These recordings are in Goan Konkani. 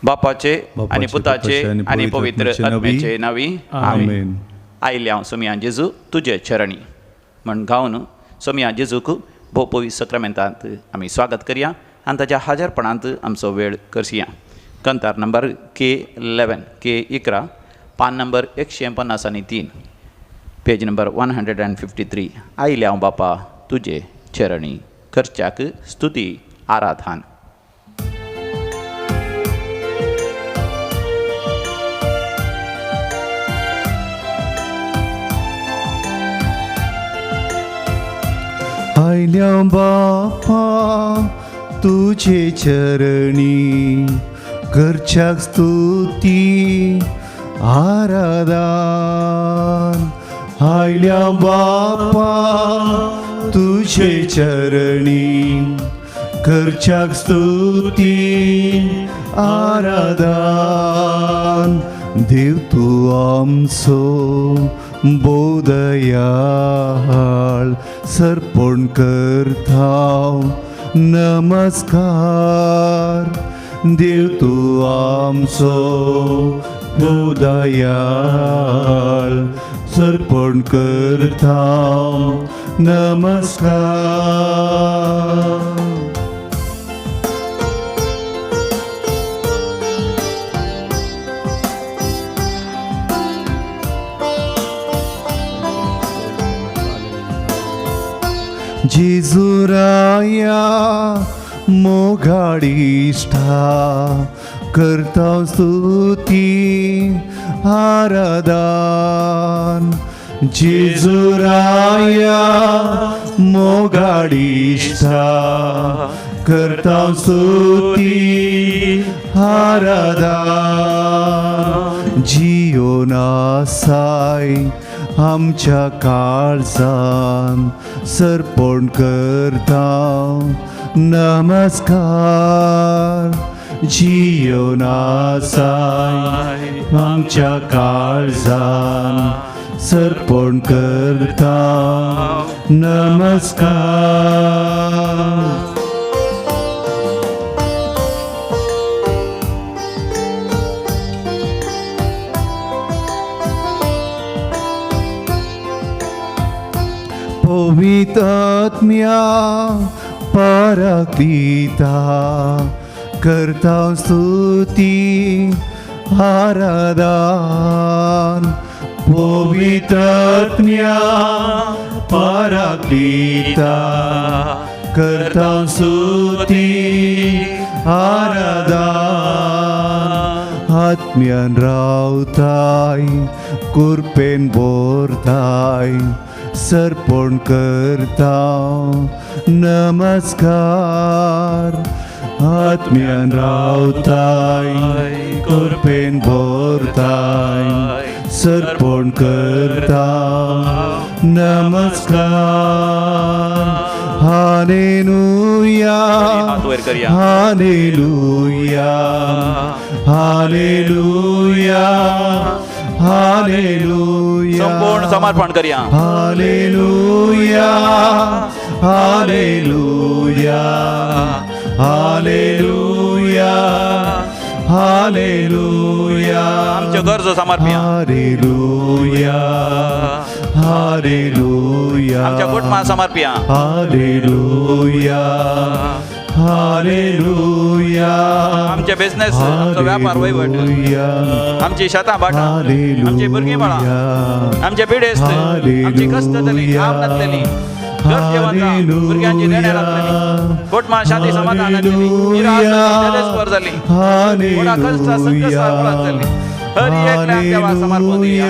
बापाचे आनी पुताचे आनी पवित्र आत्म्याचे नांवी आमेन. आयले हांव सोमया जेजू तुजे चरणी म्हण गावन सोमया जेजूक भोव पवित्र सक्रामेंतांत आमी स्वागत करया आनी ताच्या हाजरपणांत आमचो वेळ करसया. कंतार नंबर के 11 के 11 पान नंबर 153, पेज नंबर 153. आयले हांव बापा तुजे चरणी करच्याक स्तुती आराधन. आयल्या बापा तुजे चरणी करच्याक स्तुती आराधन. आयल्या बापा तुजे चरणी करच्याक स्तुती आराधन. देव तूं आमचो बोदयाळ सर्पण करता नमस्कार. देव तूं आमचो बोदयाळ सर्पण करता नमस्कार. जेजुराया मोगाडिश्टा करता स्तुती आराधन. जेजुराया मोगाडिश्टा करता स्तुती आराधन. जियोनासाय आमच्या काळजान सर्पण करता नमस्कार. जियोनासाय आमच्या काळजान सर्पण करता नमस्कार. पवित्र पराक्लिता करता स्तुती आराधन. पवित्र पराक्लिता करता स्तुती आराधन. आत्म्यान रावताय कुरपेन बोरताय सर्पण करता नमस्कार. आत्म्यान रावताय कुरपेन बोरताय सर्पण करता नमस्कार. Hallelujah hallelujah hallelujah hallelujah. संपूर्ण समर्पण करया. Hallelujah hallelujah hallelujah hallelujah. आमच्यो गरजो समर्पया. Hallelujah hallelujah. आमच्या कुटुंबां समर्पया. Hallelujah hallelujah. आमचे बिझनेस, आमचो व्यापार वहिवट, आमची शेतां भाटां, आमची भुरगीं बाळां, आमचे पिडेस्त, आमची कश्ट जातली, काम नासलेली, गरजेवंतां, भुरग्यांची देणे लागतली, कुटुंबां शांती समाधान जातली, निराश जातली, जाली, व्हडा कश्ट संकश्टां मुळात जाली. हर एकल्याक देवा समर्पण दिया.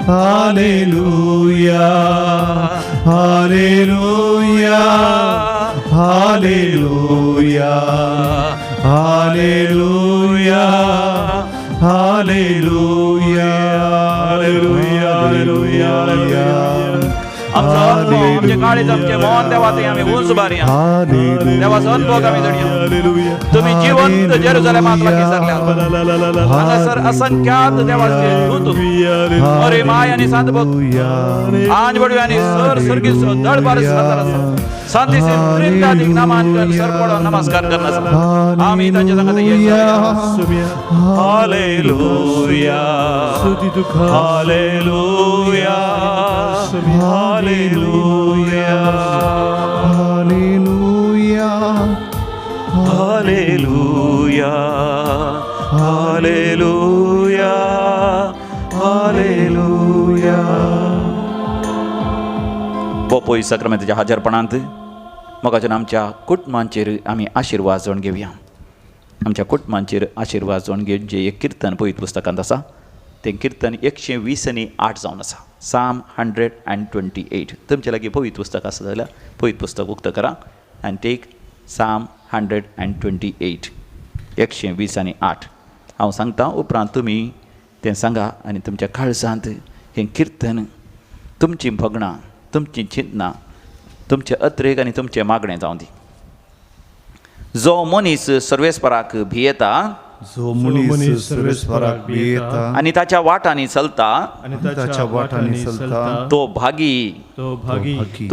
Hallelujah hallelujah hallelujah hallelujah hallelujah hallelujah. आमचो आत्मो, आमचे काळीज आमचें मन देवा थंय आमी उंच बारया देवाचो अनुभव आमी जोडया. तुमी जिवंत जेरुजलेमाक लागीं सरल्यात. हांगासर असंख्यात देवाचे दूत अरे my आनी सांत भक्त आंज बडवे आनी सर सर्गीचो दळबार सादर आसा. सांतीसिम त्रिंदादीक नामांकन सरपडो नमस्कार करना आमी तांच्या सांगात. Hallelujah hallelujah hallelujah hallelujah hallelujah hallelujah hallelujah. बोपोय साक्रामेंताच्या हाजरपणांत मोगाच्यान आमच्या कुटुंबांचेर आमी आशिर्वाद जोडून घेवया. आमच्या कुटुंबांचेर आशिर्वाद जोडून घेवन जें एक किर्तन पवित्र पुस्तकांत आसा तें किर्तन 128 जावन आसा. साम 128. तुमचे लागीं पवित्र पुस्तक आसा जाल्यार पवित्र पुस्तक उक्तो करा आनी टेक साम 128 128. हांव सांगता उपरांत तुमी तें सांगा आनी तुमच्या काळजांत हें किर्तन तुमचीं भगणां तुमचीं चिंतनां तुमचें अत्रेक आनी तुमचें मागणें जावं दी. जो मनीस सर्वेस्पराक भियेता जो मनीस सर्वेस्पराक भियेता आनी ताच्या वाटांनी चलता आनी ताच्या वाटांनी चलता तो भागी तो भागी.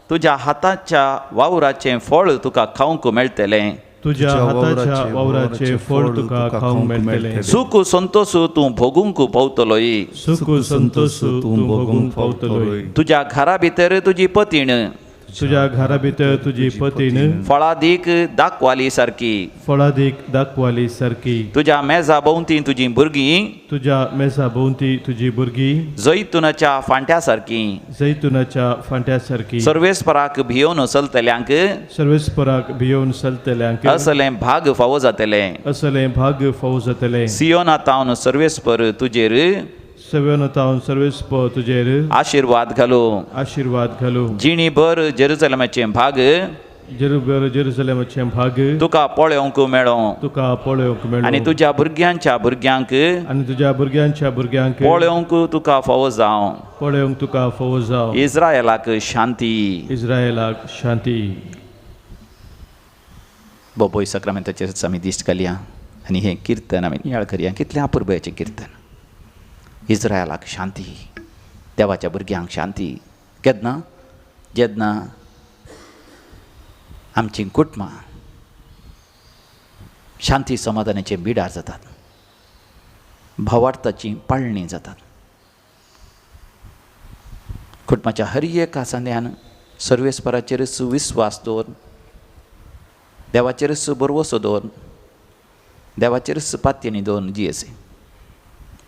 तुज्या हाताच्या वावराचें फळ तुका खावंक मेळटलें. तुज्या हाताच्या वावराचें फळ तुका खावंक मेळटलें. सुख संतोष तूं भोगूंक पावतलोय. सुख संतोष तूं भोगूंक पावतलोय. तुज्या घरा भितर तुजी पतीण तुज्या घरा भितर तुजी पतीण फळादीक दाखवाली सारकी फळादीक दाखवाली सारकी. तुज्या मेजा भोंवती तुजी भुरगीं तुज्या मेजा भोंवती तुजी भुरगीं जैतुनाच्या फांट्या सारकी जैतुनाच्या फांट्या सारकी. सर्वेस्पराक भियोवन चलतल्यांक सर्वेस्पराक भियोवन चलतल्यांक असलें भाग फावो जातलें असलें भाग फावो जातलें. सियोना तावन सर्वेस्पर तुजेर सियोना सर्वेस्पर तुजेर आशिर्वाद घालू आशिर्वाद घालू. जिणी भर जेरुजलेमाचें भाग जेरुबर जेरुजलेमाचें भाग तुका पळोवंक मेळों तुका पळोवंक मेळों आनी तुज्या भुरग्यांच्या भुरग्यांक आनी तुज्या भुरग्यांच्या भुरग्यांक पळोवंक तुका फावो जावं पळोवंक तुका फावो जावं. इस्रायलाक शांती इस्रायलाक शांती. बोपोय साक्रामेंताचेर आमी दिश्ट घालया आनी हें किर्तन आमी नियाळ करया. कितलें अपुरबायेचें किर्तन. इस्रायलाक शांती, देवाच्या भुरग्यांक शांती. केन्ना जेन्ना आमचीं कुटुंबां शांती समाधानाचे बिडार जातात, भावार्थाची पाळणी जातात, कुटुंबाच्या हर एका सांद्यान सर्वेस्पराचेरच विस्वास दवर, देवाचेरच भरवसो दवर, देवाचेरच पातयेनी दवरून जियेसे.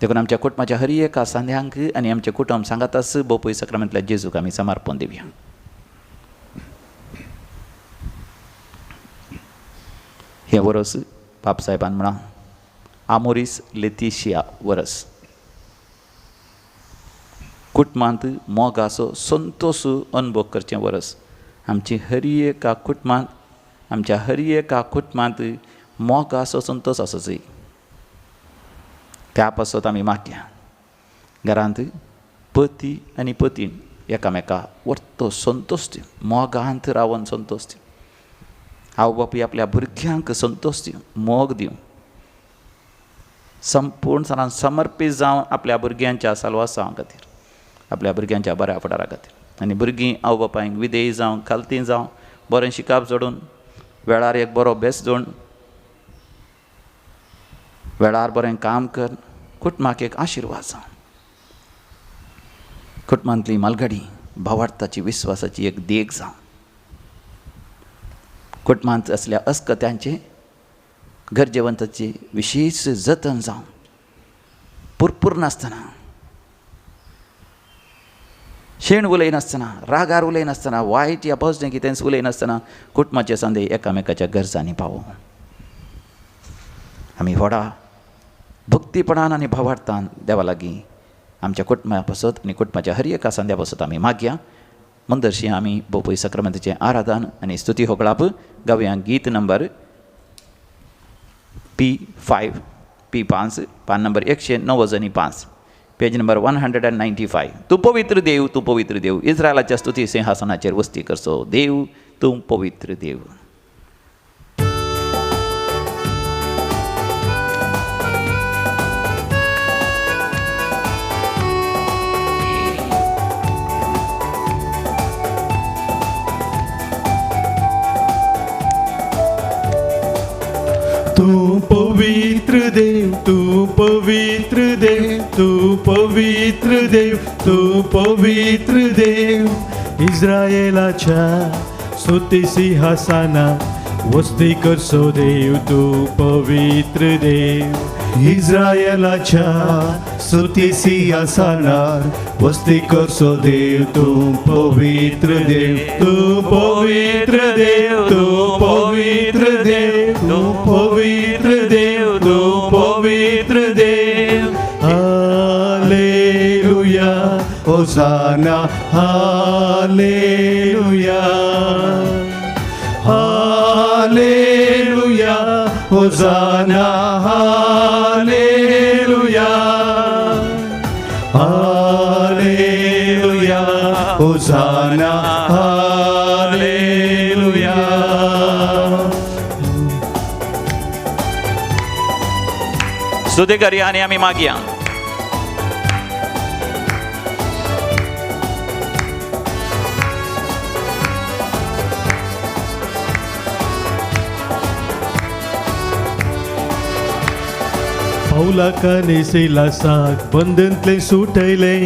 देखून आमच्या कुटुंबाच्या हर एका सांद्यांक आनी आमचें कुटुंब सांगाताच बोपोय साक्रामेंतल्या जेजूक आमी समर्पण दिवया. हें वरस बापसाहेबान म्हळां आमोरीस लेतिशिया वरस. कुटुंबांत मोगाचो संतोष अनुभव करचें वरस. आमची हर एका कुटुंबांत आमच्या हर एका कुटुंबांत मोगाचो संतोष आसूं जाय. त्या पासत आमी मागया घरांत पती आनी पतीण एकामेका वर्तो संतोष दिवन मोगांत रावन संतोष दिवन आवय बापूय आपल्या भुरग्यांक संतोष दिवन मोग दिवन संपूर्ण सरान समर्पीत जावन आपल्या भुरग्यांच्या साल्वासांव खातीर आपल्या भुरग्यांच्या बऱ्या फुडारा खातीर आनी भुरगीं आवय बापायक विदेय जावं खालती जावं बरें शिकाप जोडून वेळार एक बरो भेस जोडून वेळार बरें काम कर कुटुंबाक एक आशिर्वाद जावं. कुटुंबांतली मालगाडी भावार्थाची विस्वासाची एक देख जावं. कुटुंबांत असल्या अस्कत्यांचें गरजेवंताचें विशेश जतन जावं. पुरपूर नासतना शेण उलयनासतना रागार उलयनासतना वायट या बसणें कितेंच उलयनासतना कुटुंबाचे संदे एकामेकाच्या गरजांनी पावो. आमी व्हडा भक्तीपणान आनी भावार्थान देवा लागीं आमच्या कुटुंबा पासत आनी कुटुंबाच्या हर एका संद्या पासत आमी मागया. मंदरशी आमी बोपोय साक्रामेंताचें आराधन आनी स्तुती होगळाप गावया. गीत नंबर P5 P5 पान नंबर 195 P पेज नंबर 195. तूं पवित्र देव, तूं पवित्र देव, इस्रायलाच्या स्तुती सिंहासनाचेर वस्ती करचो देव, तूं पवित्र देव. तू पवित्र देव, तू पवित्र देव, तू पवित्र देव, तू पवित्र देव, इस्रायलाच्या स्तुती सिंहासना वस्ती करसो देव, तू पवित्र देव. इस्रायलाच्या स्तुती सिंहासनार वस्ती करसो देव, तू पवित्र देव, तू पवित्र देव, तू पवित्र देव, तू पवित्र देव, तू पवित्र देव. Hallelujah, hosanna, hallelujah, hallelujah, hosanna, hallelujah, hallelujah, hosanna, hallelujah. स्तुती करूया आनी आमी मागया. पावलाकाने सिलासाक बंधनतले सुटयले,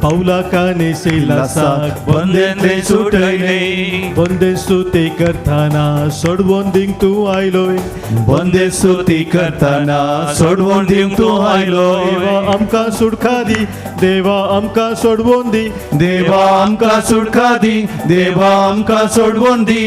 पावलाकाने सिलासाक बंधनतले सुटयले, बंधन स्तुती करताना सोडवून दिवंक तूं आयलोय, बंधन स्तुती करताना सोडवून दिवंक तूं आयलोय. देवा आमकां सुटका दी, देवा आमकां सोडवून दी, देवा आमकां सुटका दी, देवा आमकां सोडवून दी.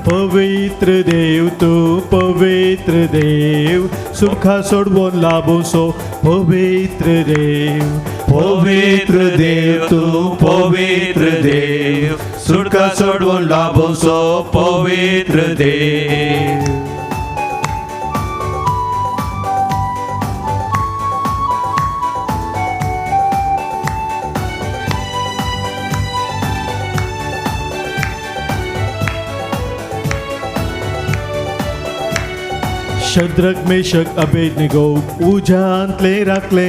पवित्र देव, तूं पवित्र देव, सुखा सोडवून लाभोसो पवित्र देव. पवित्र देव, तूं पवित्र देव, सुटका सोडवून लाभोसो पवित्र देव. शद्रक मेशक अबेदनगो उज्यांतले राखले,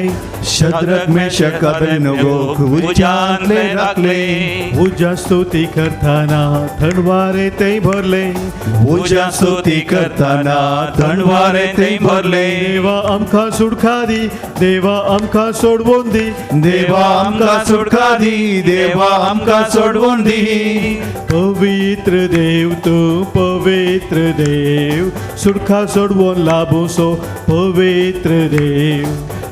शद्रक मेशक अबेदनगो उज्यांतले राखले, उज्या स्तुती करताना थंडवारे ते भरले, उज्या स्तुती करताना थंडवारे ते भरले. देवा आमकां सुटका दी, देवा आमकां सोडवून दी, देवा आमकां सुटका दी, देवा आमकां सोडवून दी. पवित्र देव, तूं पवित्र देव, सुटका सोडवून लाभोसो पवित्र देव.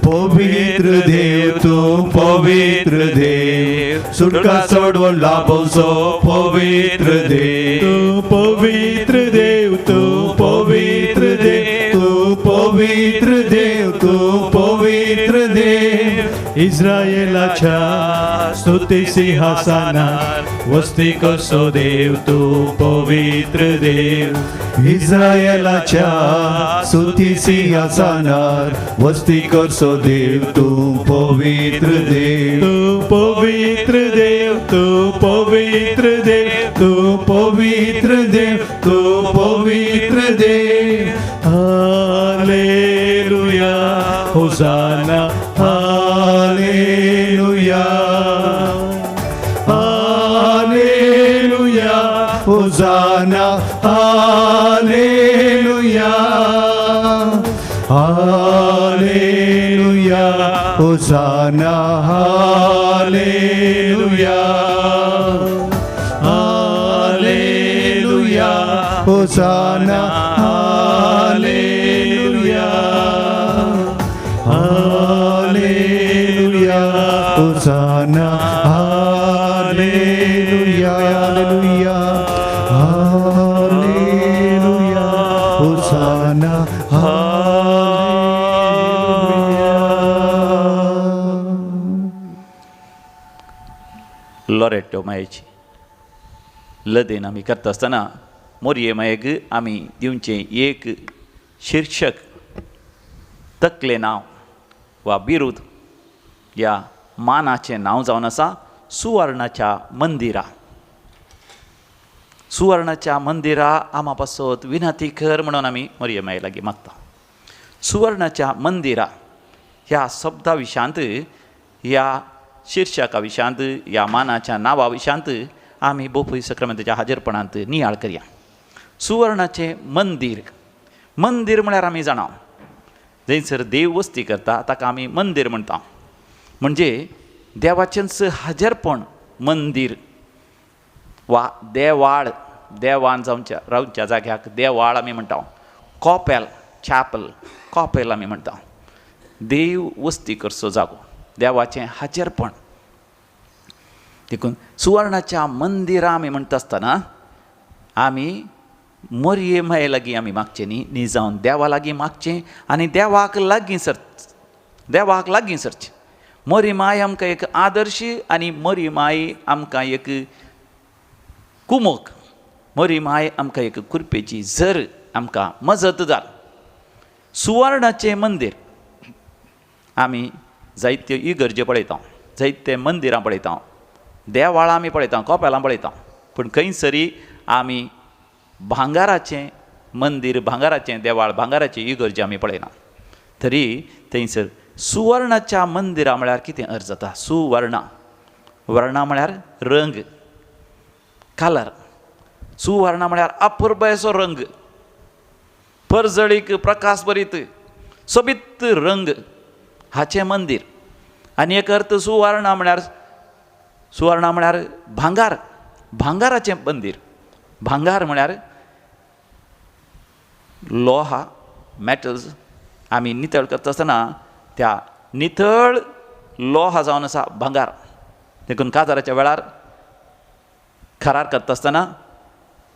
पवित्र देव, तूं पवित्र देव, सुटका सोडवून लाभोसो पवित्र देव. तूं पवित्र देव, तूं पवित्र देव, तूं पवित्र देव, तूं पवित्र देव, इस्रायलाच्या स्तुती सिंहासनार वस्ती करसो देव, तूं पवित्र देव. इस्रायलाच्या स्तुती सिंहासनार वस्ती करसो देव, तूं पवित्र देव. तूं पवित्र देव, तूं पवित्र देव, तूं पवित्र देव, तूं पवित्र देव. Hallelujah, hosanna, hallelujah, hallelujah, hosanna, hallelujah, hallelujah, hosanna, hallelujah, hallelujah, hosanna, hallelujah, hallelujah, hosanna, hallelujah, hallelujah, hallelujah, hosanna, hallelujah. Loreto मायेची लदेन आमी करता आसतना मोरये मायेक आमी दिवचें एक शीर्शक, तकलें नांव वा बिरूद ह्या मानाचें नांव जावन आसा सुवर्णाच्या मंदिरा. सुवर्णाच्या मंदिरा आमा पासत विनंती कर म्हणून आमी मरियम माई लागीं मागता. सुवर्णाच्या मंदिरा ह्या शब्दा विशयांत, ह्या शिर्शका विशयांत, ह्या मानाच्या नांवा विशयांत आमी बोपय सक्रामेंताच्या हाजेरपणांत नियाळ करया. सुवर्णाचें मंदीर, मंदीर म्हळ्यार आमी जाणा जंयसर देव वस्ती करता ताका आमी मंदीर म्हणटा. म्हणजे देवाचेंच हाजेरपण मंदीर वा देवाळ, देवान जावच्या रावच्या जाग्याक देवाळ आमी म्हणटा. कॉपेल, चॅपल, कॉपेल आमी म्हणटा. देव वस्ती करचो जागो, देवाचें हाजेरपण. देखून सुवर्णाच्या मंदिरा आमी म्हणटा आसतना आमी मरिये माये लागीं आमी मागचें न्ही, न्ही जावन देवा लागीं मागचें आनी देवाक लागीं सर, देवाक लागीं सरचें. मरी माय आमकां एक आदर्श आनी मरी माय आमकां एक कुमोक, मरी माय आमकां एक कुरपेची झर, आमकां मजत जाल. सुवर्णाचें मंदीर आमी जायत्यो इगर्ज्यो पळयता, जायते मंदिरां पळयता, देवाळां आमी पळयता, कोपेलां पळयता, पूण खंयसरी आमी भांगाराचें मंदीर, भांगाराचें देवाळ, भांगाराची इगर्जी आमी पळयना. तरी थंयसर सुवर्णाच्या मंदिरा म्हळ्यार कितें अर्थ जाता? सुवर्णा, वर्णा म्हळ्यार रंग, कलर. सुवर्णा म्हळ्यार अपुरबायेचो रंग, परजळीक प्रकाश भरीत सोबीत रंग हाचें मंदीर. आनी एक अर्थ सुवर्णा म्हळ्यार, सुवर्णा म्हळ्यार भांगार, भांगाराचें मंदीर. भांगार म्हळ्यार लोहा, मॅटल्स. आमी नितळ करता आसतना त्या नितळ लोहा जावन आसा भांगार. देखून काजाराच्या वेळार खरार करता आसतना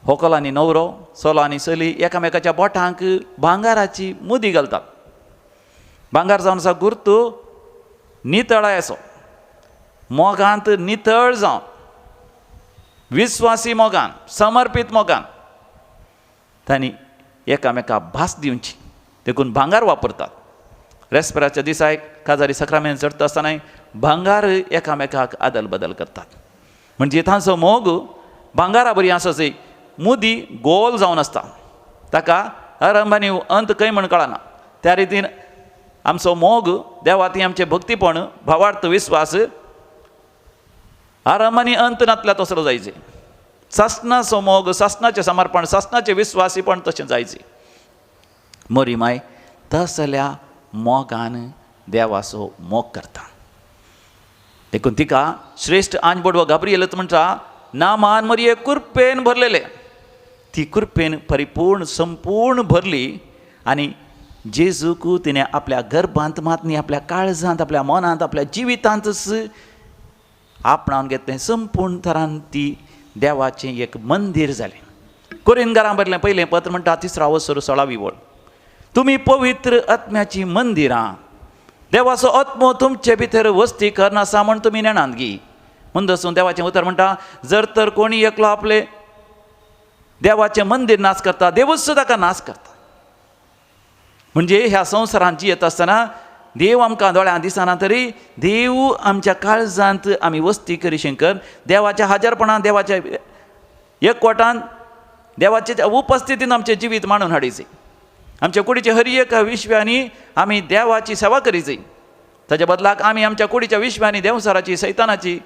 होकल आनी न्हवरो, चलो आनी चली एकामेकाच्या बोटांक भांगाराची मुदी घालतात. भांगार जावन आसा गुर्तू नितळायेचो, मोगांत नितळ जावन, विस्वासी मोगान, समर्पीत मोगान तांणी एकामेका भास दिवची. देखून भांगार वापरतात. रेस्पेराच्या दिसाक काजारी सक्रामेंत चडटा आसतनाय भांगार एकामेकाक आदल बदल करतात. म्हणजे तांचो मोग भांगारा बरी आसा, मुदी गोल जावन आसता, ताका आरंभ आनी अंत खंय म्हण कळना. त्या रितीन आमचो मोग देवा ती आमचें भक्तीपण, भावार्थ, विस्वास आरंभ आनी अंत नातल्या तसलो जायचे. सासणाचो मोग, सासणाचें समर्पण, सासणाचें विस्वासीपण तशें जायचें. मरी माय तसल्या मोगान देवाचो मोग करता. देखून तिका श्रेश्ठ आंज बोडवो गाब्रिएलच म्हणटा, नामान मरिये कुरपेन भरलेले. ती कुरपेन परिपूर्ण संपूर्ण भरली आनी जेजूक तिणें आपल्या गर्भांत मात न्ही, आपल्या काळजांत, आपल्या मनांत, आपल्या जिवितांतच आपणावन घेतलें. संपूर्ण थरान ती देवाचें एक मंदीर जालें. कोरिनगारां बरलें पयलें पत्र म्हणटा 3 वसर 16वी वळ, तुमी पवित्र आत्म्याचीं मंदिरां, देवाचो आत्मो तुमचे भितर वस्ती करनासा म्हूण तुमी नेणात गी. मुंदसून देवाचें उतर म्हणटा, जर तर कोणी एकलो आपले देवाचें मंदीर नाश करता, देवूच ताका नाश करता. म्हणजे ह्या संवसारांत जियेत आसतना देव आमकां दोळ्यां दिसना तरी देव आमच्या काळजांत आमी वस्ती करी शंकर देवाच्या हाजेरपणान, देवाच्या एकवटान, देवाच्या उपस्थितीन आमचें जिवीत मांडून हाडीचें. आमच्या कुडीच्या हर एका विश्व्यांनी आमी देवाची सेवा करीची. ताच्या बदलाक आमी आमच्या कुडीच्या विश्व्यांनी देवसाराची, सैतानाची,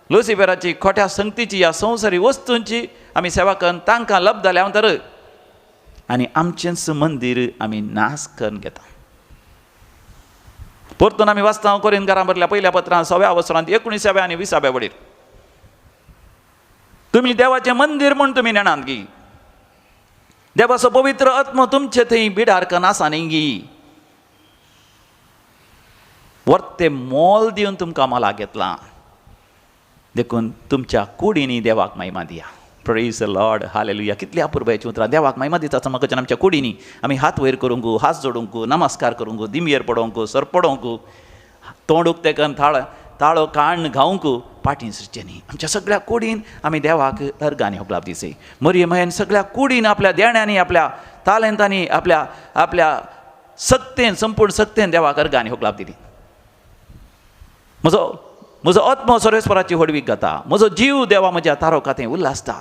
लुसिफेराची, खोट्या संगतीची, ह्या संवसारी वस्तूंची आमी सेवा करून तांकां लब्ध जाल्या तर आनी आमचेंच मंदीर आमी नाश करून घेता. परतून आमी वाचता कोरिनकारां बरल्या पयल्या पत्रांत 6व्या वसरांत 19व्या आनी 20व्या वडीर, तुमी देवाचें मंदीर म्हूण तुमी नेणात गी, देवाचो पवित्र आत्मो तुमचे थंय बिडार कन्न आसा न्ही गी, वर्ते मोल दिवन तुमकां मोला घेतलां, देखून तुमच्या कुडींनी देवाक महिमा दिया. प्रेज the Lord, hallelujah. कितली अपुरबायेची उतरां. देवाक महिमा दिता आसतना म्हाका आमच्या कुडींनी आमी हात वयर करूंक, हात जोडूंक, नमस्कार करूंक, दिमयेर पडोवंक, सरपडोवंक, तोंड उक्तें करून ताळो काण गावंक पाटीं सरचें न्ही. आमच्या सगळ्या कुडीन आमी देवाक अर्गांनी होगलाप दिसय. मरियम मायेन सगळ्या कुडीन आपल्या देण्यांनी, आपल्या तालेंतांनी, आपल्या आपल्या सक्तेन, संपूर्ण सक्तेन देवाक अर्गांनी होगलाप दिली. म्हजो म्हजो आत्मो सर्वेस्पराची व्हडवीक गाता, म्हजो जीव देवा म्हज्या तारोका थंय उल्हासता.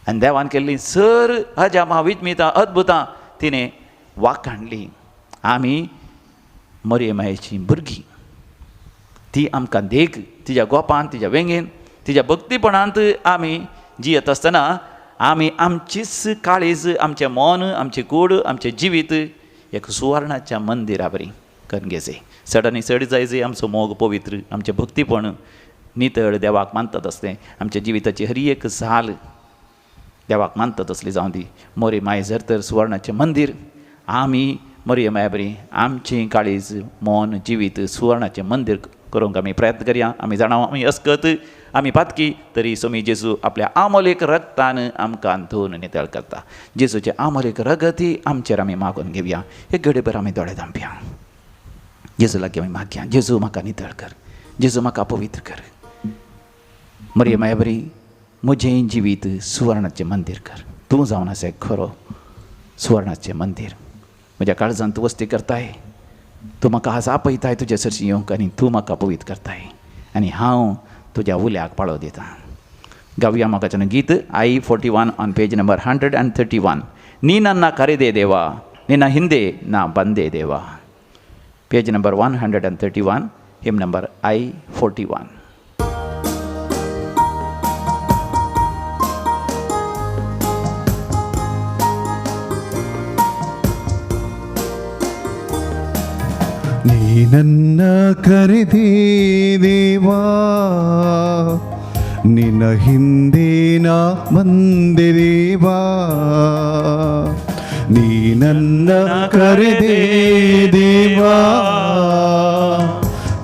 आनी देवान केल्ली सर अजापां विज्मितां अद्भुतां तिणें वाखाणली. आमी मरियमायेचीं भुरगीं, ती आमकां देख, तिज्या गोपान, तिज्या वेंगेन, तिज्या भक्तीपणांत आमी जियेत आसतना आमी आमचीच काळीज, आमचें मन, आमचें कूड, आमचें जिवीत एक सुवर्णाच्या मंदिरा बरी करून घेवचें. चड आनी चड जाय जे आमचो मोग पवित्र, आमचें भक्तीपण नितळ देवाक मानतात आसलें, आमच्या जिविताची हर एक साल देवाक मानतात असली जावं दी. मोरी माय जर तर सुवर्णाचें मंदीर, आमी मरियम माया बरी आमचें काळीज, मन, जिवीत सुवर्णाचें मंदीर करूंक आमी प्रयत्न करया. आमी जाणा आमी अस्कत, आमी पातकी, तरी सोमी जेजू आपल्या आमोलेक रगतान आमकां धुवन नितळ करता. जेजूचें आमोलेक रगती आमचेर आमी मागून घेवया. एक घडीभर आमी दोळे धांपया, जेजू लागीं आमी मागया, जेजू म्हाका नितळ कर, जेजू म्हाका पवित्र कर, मरियम माया बरी म्हजें जिवीत सुवर्णाचें मंदीर कर. तूं जावन आसा खरो सुवर्णाचें मंदीर, म्हज्या काळजान तूं वस्ती करताय, तूं म्हाका आज आपयताय तुज्या सरशी येवंक आनी तूं म्हाका पवित्र करताय आनी हांव तुज्या उल्याक पाळो दितां. गावया म्हाकाच्यान गीत I 41 on page number 131. नी नन्ना करिदे देवा, निना हिंदे ना बंदे देवा. Page number 131, hymn number I 41. ನೀ ನನ್ನ ಕರೆದೆ ದೇವಾ, ನಿನ್ನ ಹಿಂದೆ ನಾ ಬಂದೆ ದೇವಾ, ನೀ ನನ್ನ ಕರೆದೆ ದೇವಾ,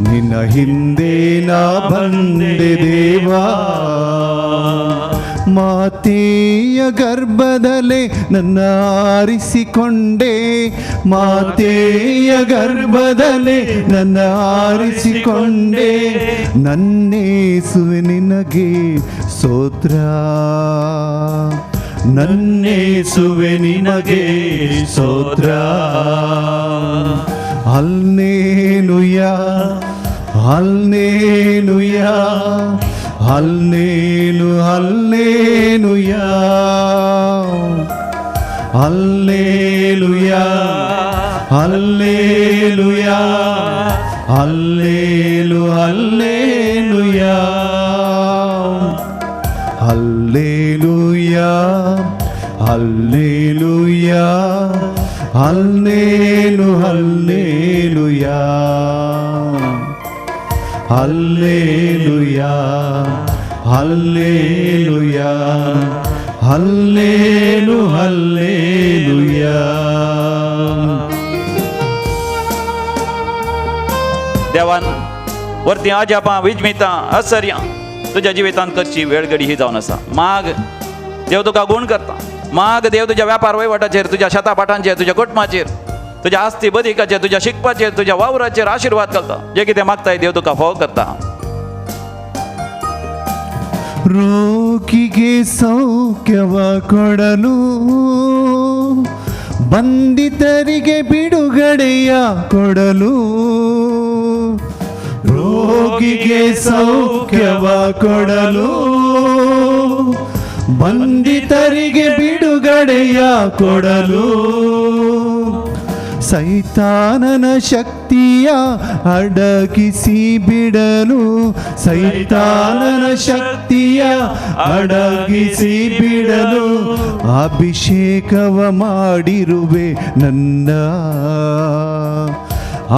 ನಿನ್ನ ಹಿಂದೆ ನಾ ಬಂದೆ ದೇವಾ, ಮಾತೆಯ ಗರ್ಭದಲ್ಲೇ ನನ್ನ ಆರಿಸಿಕೊಂಡೆ, ಮಾತೆಯ ಗರ್ಭದಲ್ಲೇ ನನ್ನ ಆರಿಸಿಕೊಂಡೆ, ನನ್ನೇಸುವೆ ನಿನಗೆ ಸ್ತೋತ್ರ, ನನ್ನೇಸುವೆ ನಿನಗೆ ಸ್ತೋತ್ರ. Hallelujah, hallelujah, hallelujah hallelujah, hallelujah, hallelujah, hallelujah hallelujah, hallelujah, hallelujah, hallelujah hallelujah, hallelujah, hallelujah, hallelujah hallelujah. देवान वरती अजापां विजमितां आश्चर्यां तुज्या जिवितांत करची वेळगडी ही जावन आसा. माग देव तुका गूण करता, माग देव तुज्या व्यापार वहिवाटाचेर, तुज्या शेता भाटांचेर, तुज्या कुटुंबाचेर, तुज्या आस्ती बदिकाचेर, तुज्या शिकपाचेर, तुज्या वावराचेर आशिर्वाद घालता. जे कितें मागताय देव तुका फोव करता. ರೋಗಿಗೆ ಸೌಖ್ಯವ ಕೊಡಲು, ಬಂಧಿತರಿಗೆ ಬಿಡುಗಡೆಯ ಕೊಡಲು, ರೋಗಿಗೆ ಸೌಖ್ಯವ ಕೊಡಲು, ಬಂಧಿತರಿಗೆ ಬಿಡುಗಡೆಯ ಕೊಡಲು, ಸೈತಾನನ ಶಕ್ತಿಯ ಅಡಗಿಸಿ ಬಿಡಲು, ಸೈತಾನನ ಶಕ್ತಿಯ ಅಡಗಿಸಿ ಬಿಡಲು, ಅಭಿಷೇಕವ ಮಾಡಿರುವೆ ನನ್ನ,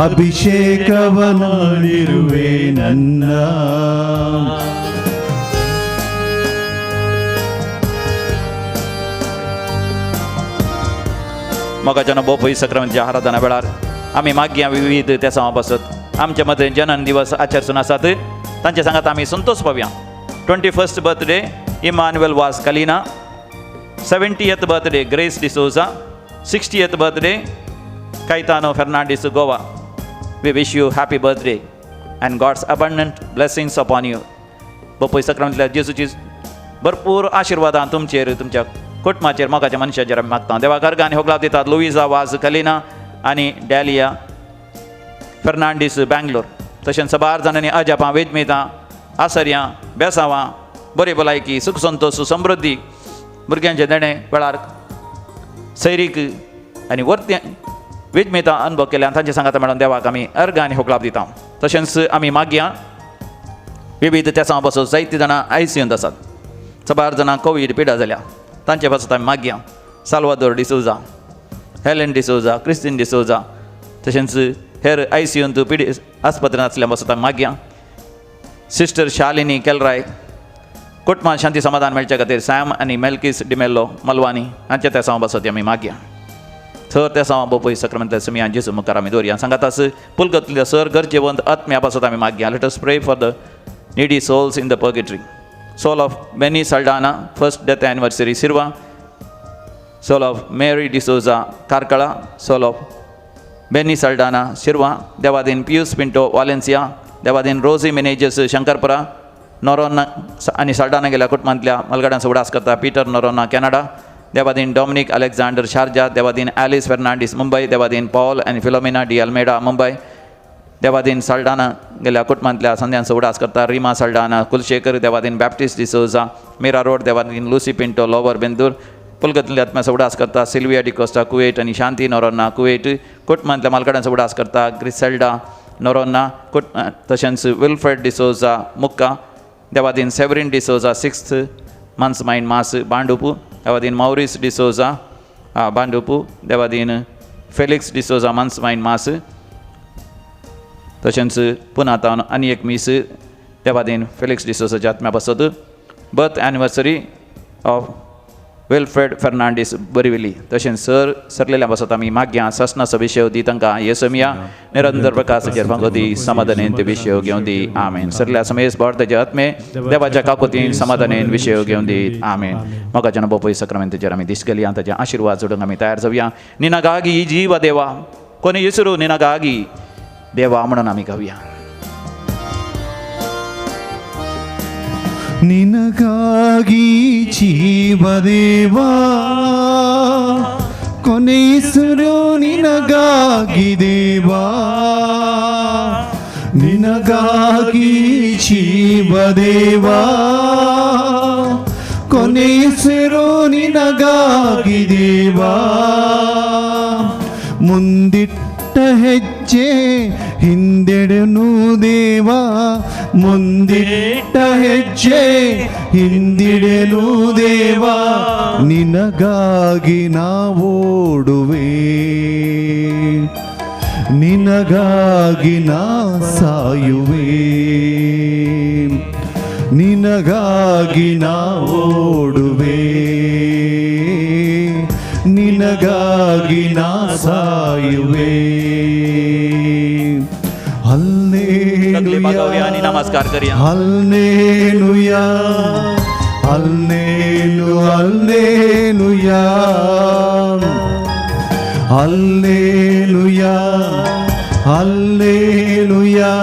ಅಭಿಷೇಕವ ಮಾಡಿರುವೆ ನನ್ನ. मोगाच्यान बोपय सक्रांतीच्या आराधना वेळार आमी मागया विविध तेसांवा पासत आमचे मदें जनन दिवस आचरसून आसात तांचे सांगात आमी Santosh पावया. 21st birthday Emmanuel Vaz Kalina, 70th birthday Grace D'Souza, 60th birthday Caetano Fernandes Goa. We wish you happy birthday and God's abundant blessings upon you. बोपय सक्रांतील्या जेजूची भरपूर आशिर्वादां तुमचेर, तुमच्या कुटुंबाचेर, मोगाच्या मनशाचेर आमी मागता. देवा गर्गान होगलाव दितात लुईजा वाज कलिना आनी डॅलिया फेर्नांडीस बँगलोर. तशेंच साबार जाणांनी अजापां वेदमेतां आसर्यां बेसांवां बरी भलायकी सुख संतोश समृद्धी भुरग्यांचें देणें वेळार सैरीक आनी वर्ती वेदमेतां अनुभव केल्यान तांचे सांगाता मेळोन देवाक आमी अर्घ आनी होकलाप दिता. तशेंच आमी मागया विविध तेसां पासून जायतीं जाणां आयसीयूंत आसात, साबार जाणां कोवीड पिडा जाल्या तांचे पासत आमी मागया. साल्वादोर डिसोजा, हेलन डिसोजा, क्रिस्तीन डिसोजा तशेंच हेर आयसीयूंत पिडी आस्पत्रेंत आसल्या पासत आमी मागया. सिस्टर शालिनी केलराय कुटुंबान शांती समाधान मेळचे खातीर सॅम आनी मेल्कीस डिमेल्लो मलवानी हांच्या तेसांव पासत आमी मागया. सर तेसांव बोपय सक्रामेंतल्या सुमया जेजू मुखार आमी दवरया. सांगातास पुलगतल्या सर गरजेवंत आत्म्या पासत आमी मागया. Let us pray for the needy souls in the purgatory. Soul of Benny Saldanha, first death anniversary, Sirva. Soul of Mary D'Souza, Karkala. Soul of Benny Saldanha, Sirva. Devadin Pius Pinto, Valencia. Devadin Rosy Menezes, Shankarpura. Noronha आनी साल्डाना गेल्या कुटुंबांतल्या मलगाडांचो उडास करता Peter Noronha, Canada. Devadin Dominic Alexander, Sharjah. Devadin Alice Fernandes, Mumbai. Devadin Paul आनी फिलोमिना डी अल्मेडा, मुंबय. देवादीन साल्डाना गेल्या कुटुंबांतल्या संध्यांचो उडास करता रिमा साल्डाना, कुलशेखर. देवादीन बॅप्टिस्ट डिसोजा, मीरा रोड. देवादीन लुसी पिंटो, लोवर बेंदूर. पुलगतल्या आत्म्याचो उडास करता सिल्विया डिकोस्टा, कुवेट आनी शांती नोरोन्ना, कुवेट. कुटुंबांतल्या मालकाडांचो उडास करता ग्रिसेल्डा नोरोन्ना कुट तशेंच विल्फ्रेड डिसोजा, मुक्का. Devadin Severine D'Souza, 6th months mine mass, Bhandup. Devadin Maurice D'Souza, Bhandup. Devadin Felix D'Souza, months mine mass. तशेंच पुना तावन आनी एक मीस देवादीन फेलिक्स डिसोजाच्या आत्म्या पासत. Birth anniversary of Wilfred Fernandes, Borivali. तशेंच सर सरलेल्या पासत आमी मागया. सासनाचो विशय दी तांकां येसमिया निरंतर प्रकाशाचेर फांको दी समाधानेन ते विशय घेवन दी. आमेन. सरल्या समेस भारताचे आत्मे देवाच्या काकोतीन समाधानेन विशय घेवन दी. आमेन. मोगाच्यान बोपय सक्रामेंताचेर आमी दीस गेली ताचे आशिर्वाद जोडूंक आमी तयार जावया. निनागागी जीवा देवा कोणी येसरू निनागागी देवा म्हणून आमी गावया. ನಿನಗಾಗಿ ಜೀವದೇವಾ ಕೊನೆಯಿಸುರು ನಿನಗಾಗಿ ದೇವಾ ನಿನಗಾಗಿ ಜೀವದೇವಾ ಕೊನೆಯಿಸುರು ನಿನಗಾಗಿ ದೇವಾ ಮುಂದಿಟ್ಟ ಹೆಜ್ಜೆ ಹಿಂದೆಡನು ದೇವಾ ಮುಂದಿಟ್ಟ ಹೆಜ್ಜೆ ಹಿಂದಿಡನು ದೇವಾ ನಿನಗಾಗಿ ನಾವೋಡುವೆ ನಿನಗಾಗಿ ನಾ ಸಾಯುವೆ ನಿನಗಾಗಿ ನಾವೋಡುವೆ ನಿನಗಾಗಿ ನಾ ಸಾಯುವೆ. नमस्कार करिया. Hallelujah hallelujah hallelujah hallelujah hallelujah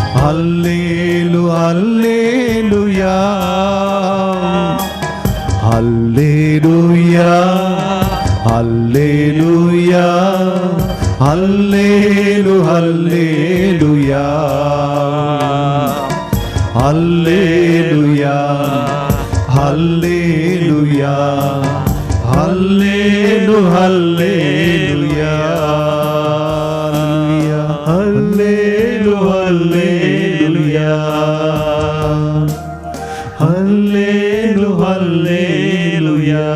hallelujah hallelujah hallelujah hallelujah hallelujah hallelujah hallelujah hallelujah hallelujah hallelujah hallelujah hallelujah hallelujah hallelujah.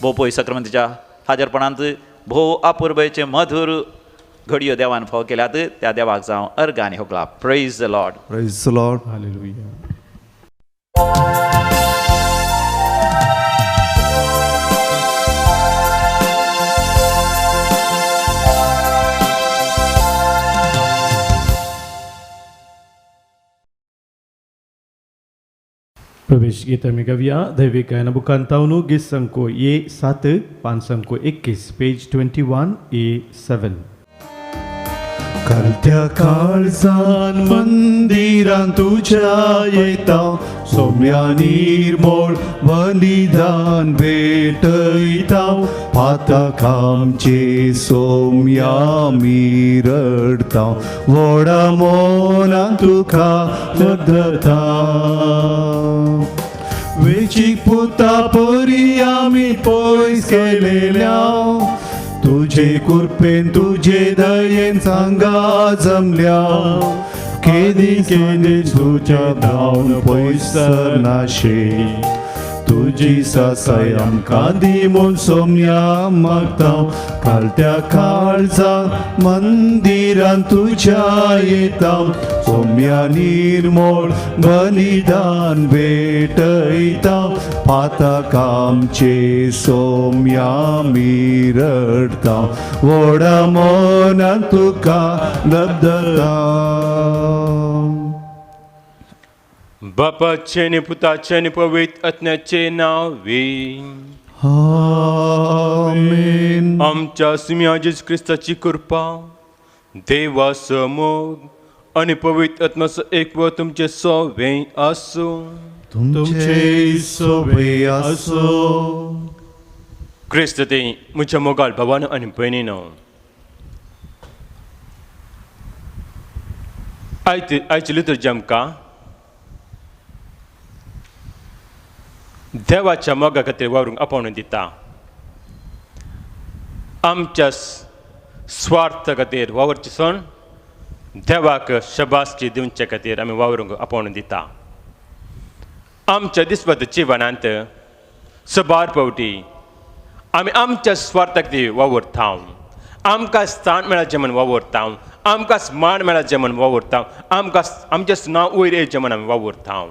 बोपोय सक्रामेंताच्या हाजरपणांत भोव अपुरबायेचे मधुर घडयो देवान फाव केल्यात त्या देवाक जावं अर्घ आनी होकला. Praise the Lord. Praise the Lord. Hallelujah. प्रवेश गीत आमी गावया दैवीक गायना बुकांतावनु गीत संको ए 7 5 संको 21 पेज 21 A 7. कालत्या काळजान मंदिरान तुज्या येता, सोम्या निर्मोळ बलिदान भेटयता. पातक आमचे सोम्या आमी रडता, व्हडा मोनान तुका वदता. वेचीक पुता परी आमी पयस केलेल्या, तुजे कृपेन तुजे दयेन सांगा जमल्या. केदी केदी तुज्या धांवन पयस सरनाशे, तुजी सासाय आमकां दी म्हूण सोम्या मागता. कालत्या काळजा मंदिरान तुज्या येता, सोम्या निर्मोळ बलिदान भेटयता. पातक आमचे सोम्या आमी रडता, व्हडा मनान तुका लब्दता. बापाचे आनी पुताचे आनी पवित्र आत्म्याचे नांवे. आमेन. आमच्या सुम्या जेजू क्रिस्ताची कृपा, देवाचो मोग आनी पवित्र आत्म्याचो एकवट तुमचे सवें आसूं. तुमचे सोबे आसो. क्रिस्त ते म्हज्या मोगाळ भावानो आनी भयणीनो, आयची लिटर्जी आमकां देवाच्या मोगा खातीर वावरूंक आपोवणें दिता. आमच्या स्वार्थ खातीर वावरचे सण देवाक शबासकी दिवचे खातीर आमी वावरूंक आपोवणें दिता. आमच्या दिसपत जिवनांत सबार पावटी आमी आमच्या स्वार्था खातीर वावुरता, आमकां स्थान मेळाचें म्हूण वावुरता, आमकां मान मेळाचें म्हूण वावुरता, आमकां आमचें नांव वयर येवचें म्हूण आमी वावुरता.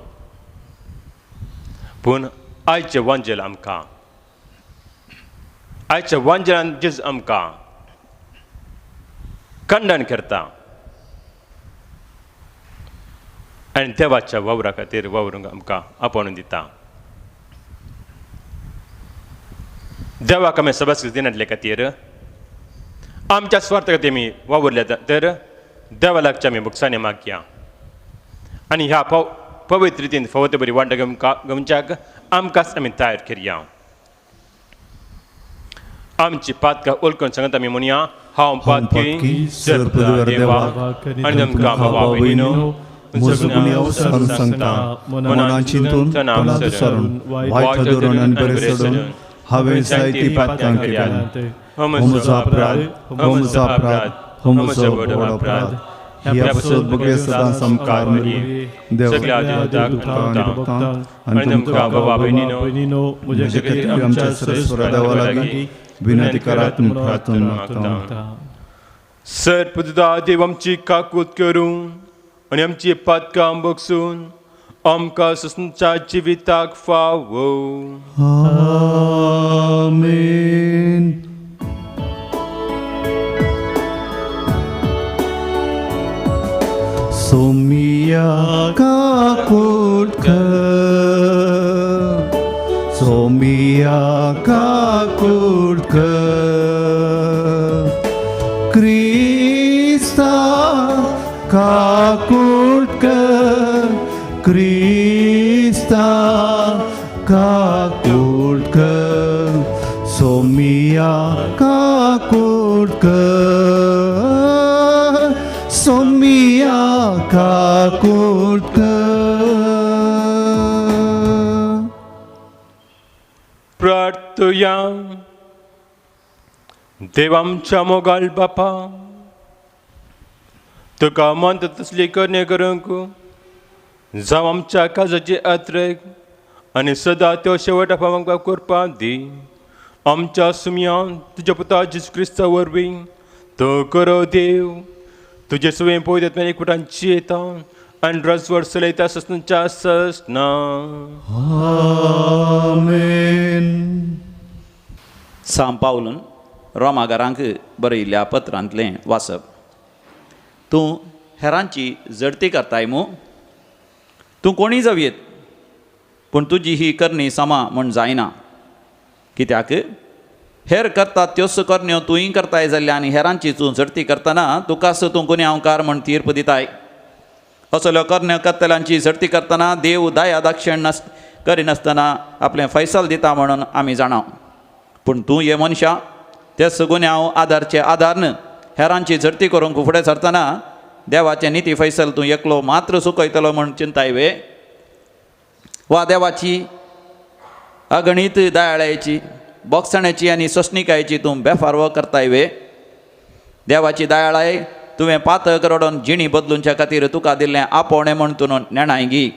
पूण आयचें वांजेल आमकां, आयच्या वांजेलान जेजू आमकां खंडन करता आनी देवाच्या वावरा खातीर वावरूंक आमकां आपोवन दिता. देवाक आमी सबास दिनातले खातीर आमच्या स्वार्था खातीर आमी वावुरले तर देवा लागच्या आमी बुकसांनी मागया आनी ह्या पवित्र रितीन फावो ते बरी वांटो घेवच्याक आमकांच आमी तयार करया. आमची पातकां ओळखून सांगता आमी म्हणया, हांव पातकी सर्व देवाक आनी तुमकां भावा भयणीनो म्हजो गुन्यांव सांगता, मनान चिंतून तोंडान सरून वायट धरून आनी बरें सोडून हांवें जायतीं पातकां केल्यांत. हो म्हजो अपराध, हो म्हजो अपराध, हो म्हजो व्हड अपराध. ह्या पासत भुरगे सदां सामकार सगळ्या आनी तुमकां भावा भयणीनो म्हजे खातीर आमच्या सर्वेश्वरा देवा लागीं विनंती करात म्हूण प्रार्थना मागता. सर पुता देव आमची काकूत करूं आनी आमची पातकां बगसून आमकां ससनच्या जिविताक फावो. आमेन. सोमिया काकूट कर, सोमिया काकूट कर, क्रिस्ता काकूट कर, क्रिस्ता काकूट कर, सोमिया काकूट कर, सोमिया काकूट कर. प्रार्थुया. देव आमच्या मोगाळ बापा, तुका मानता तसली करणे करूंक जावं आमच्या काजाची अत्रेक आनी सदां त्यो शेवटा पावंक करपा दी. आमच्या सुमयान तुज्या पुता जेजू क्रिस्ता वरवीं तो करो देव तुजे सुवें पळयतात एकवटान जियेता आनी रजवड चलयता ससनच्या ससना. आमेन. सांव पावलून रोमागारांक बरयिल्ल्या पत्रांतलें वाचप. तूं हेरांची जडती करताय मू, तूं कोणी जावयेत, पूण तुजी ही करणी समा म्हूण जायना. कित्याक हेर करतात त्योच करण्यो तूंय करताय जाल्यार आनी हेरांची तूं झडती करतना तुकाच तूं गुन्यांवकार म्हण तीर्प दिताय. असल्यो करण्यो करतल्यांची झडती करतना देव दया दाक्षिण करिनासतना आपलें फैसल दिता म्हणून आमी जाणा. पूण तूं हे मनशा तेच गुन्यांव आदारचे आदारन हेरांची झडती करूंक फुडें सरतना देवाचें निती फैसल तूं एकलो मात्र चुकयतलो म्हूण चिंताय वे? वा देवाची अगणीत दयाळायेची बोगसण्याची आनी सोंसणिकायेची तूं बेफारवो करताय वे? देवाची दयाळाय तुवें पातक रडोवन जिणी बदलुंच्या खातीर तुका दिल्लें आपोवणें म्हूण तूं नेणाय गी.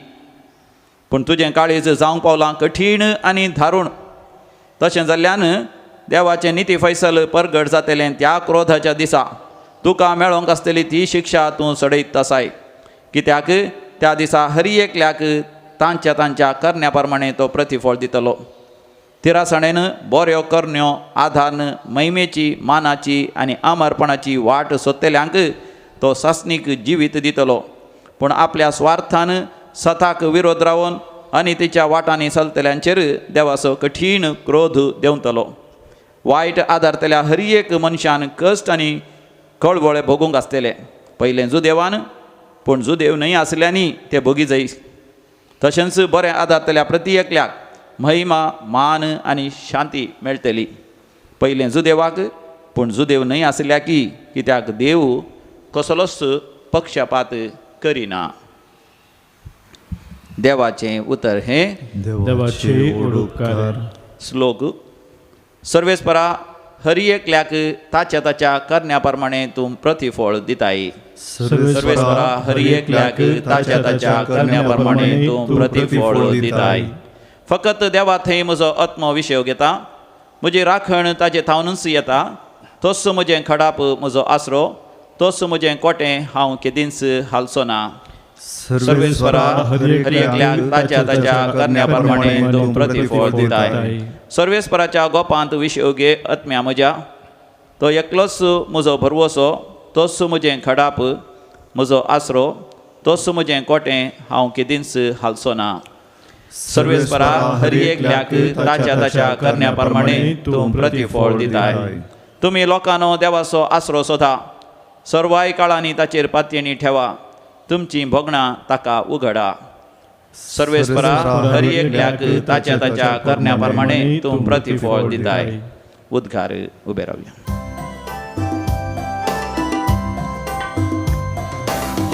पूण तुजें काळीज जावंक पावलां कठीण आनी धारूण. तशें जाल्ल्यान देवाचें निती फैसल परगट जातलें त्या क्रोधाच्या दिसा तुका मेळोंक आसतली ती शिक्षा तूं सडयत आसाय. कित्याक त्या दिसा हर एकल्याक तांच्या तांच्या करण्या प्रमाणे तो प्रतिफळ दितलो. तिरासणेन बऱ्यो करण्यो आधान महिमेची मानाची आनी अमरपणाची वाट सोदतल्यांक तो सासणीक जिवीत दितलो. पूण आपल्या स्वार्थान सताक विरोध रावन आनी तिच्या वाटांनी चलतल्यांचेर देवाचो कठीण क्रोध देंवतलो. वायट आदारतल्या हर एक मनशान कश्ट आनी कळवळे भोगूंक आसतले. पयलें जुदेवान, पूण जुदेव न्हय आसल्यांनी ते भोगी जाय. तशेंच बरें आदारतल्या प्रती एकल्याक महिमा मान आनी शांती मेळटली. पयलें जुदेवाक, पूण जुदेव न्हय आसल्या की, कित्याक देव कसलोच पक्षपात करिना. देवाचें उतर हें देवाचें उपकार. श्लोक. सर्वेस्परा हर एकल्याक ताच्या ताच्या करण्या प्रमाणे तूं प्रतिफळ दिताय. सर्वेस्परा हर एकल्याक ताच्या ताच्या करण्या प्रमाणे तूं प्रतिफळ दिताय. फकत देवा थंय म्हजो आत्मो विशय घेता, म्हजी राखण ताजे थावनूच येता. तोच म्हजें खडाप म्हजो आसरो, तोच म्हजें कोटें, हांव केदींच हालचो ना. सर्वेस्परा हर एकल्याक ताच्या ताच्या करण्या प्रमाणे तूं प्रतिफळ दिताय. सर्वेस्पराच्या गोपांत विशय घे आत्म्या म्हज्या, तो एकलोच म्हजो भरवसो, तोच म्हजें खडाप म्हजो आसरो, तोच म्हजें कोटें, हांव केदींच हालचो ना. सर्वेस्परा हर एकल्याक ताच्या ताच्या करण्या प्रमाणे तूं प्रतिफळ दिताय. तुमी लोकांनो देवाचो आसरो सोदा, सर्वाय काळांनी ताचेर पातयेणी ठेवा, तुमची भोगणां ताका उगडा. सर्वेस्परा हर एकल्याक ताच्या ताच्या करण्या प्रमाणे तूं प्रतिफळ दिताय. उद्गार उबे रावया.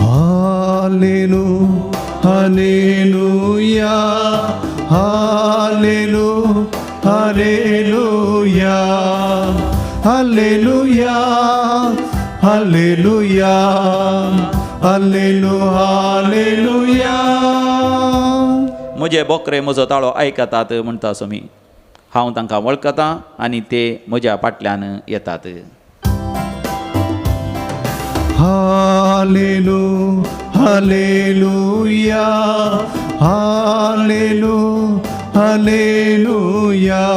हालेलू hallelujah हालेलू hallelujah hallelujah hallelujah hallelu hallelujah. म्हजे बोकरे म्हजो ताळो आयकतात म्हणटा स्वामी, हांव तांकां वळखतां आनी ते म्हज्या फाटल्यान येतात. हालेलू hallelujah hallelu hallelujah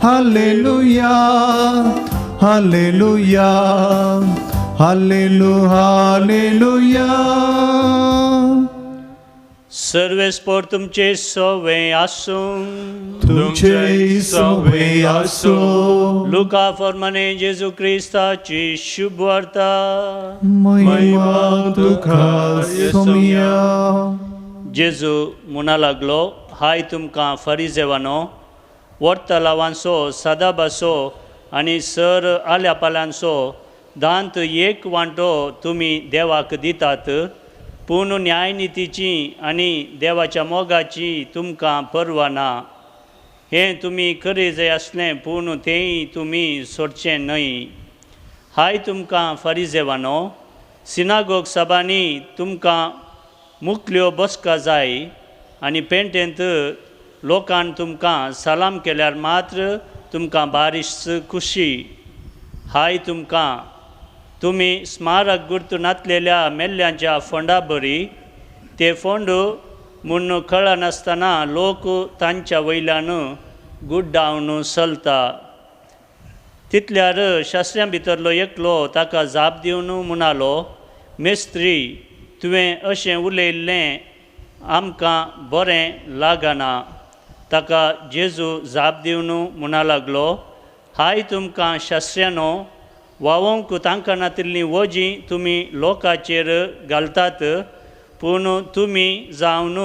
hallelujah hallelujah hallelu hallelujah. सर्वेस्पर तुमचे सवे आसूं, तुमचे सवे आसूं. लुका फॉर्माने जेजू क्रिस्ताची शुभवार्ता. महिमा तुका सोम्या. जेजू म्हणा लागलो, हाय तुमकां फरिजेवानो, वर्तलावांचो सदाबासो आनी सर आल्या पाल्यांचो दांत एक वांटो तुमी देवाक दितात, पूण न्यायनितीची आनी देवाच्या मोगाची तुमकां पर्वा ना. हें तुमी करी जाय आसलें, पूण तेंय तुमी सोडचें न्हय. हाय तुमकां फरिजेवानो, सिनागोग सभांनी तुमकां मुकल्यो बसका जाय आनी पेंटेंत लोकान तुमकां सलाम केल्यार मात्र तुमकां बारीश खुशी. हाय तुमकां, तुमी स्मारक गुर्तू नातलेल्या मेल्ल्यांच्या फोंडा बरी, ते फोंड म्हूण कळनासतना लोक तांच्या वयल्यान गुड्डावन चलता. तितल्यार शास्त्र्यां भितरलो एकलो ताका जाप दिवन म्हणालो, मेस्त्री, तुवें अशें उलयल्लें आमकां बरें लागना. ताका जेजू जाप दिवन म्हणा लागलो, हाय तुमकां शास्त्र्यानो, वावोंक तांकां नातिल्लीं वजीं तुमी लोकांचेर घालतात, पूण तुमी जावन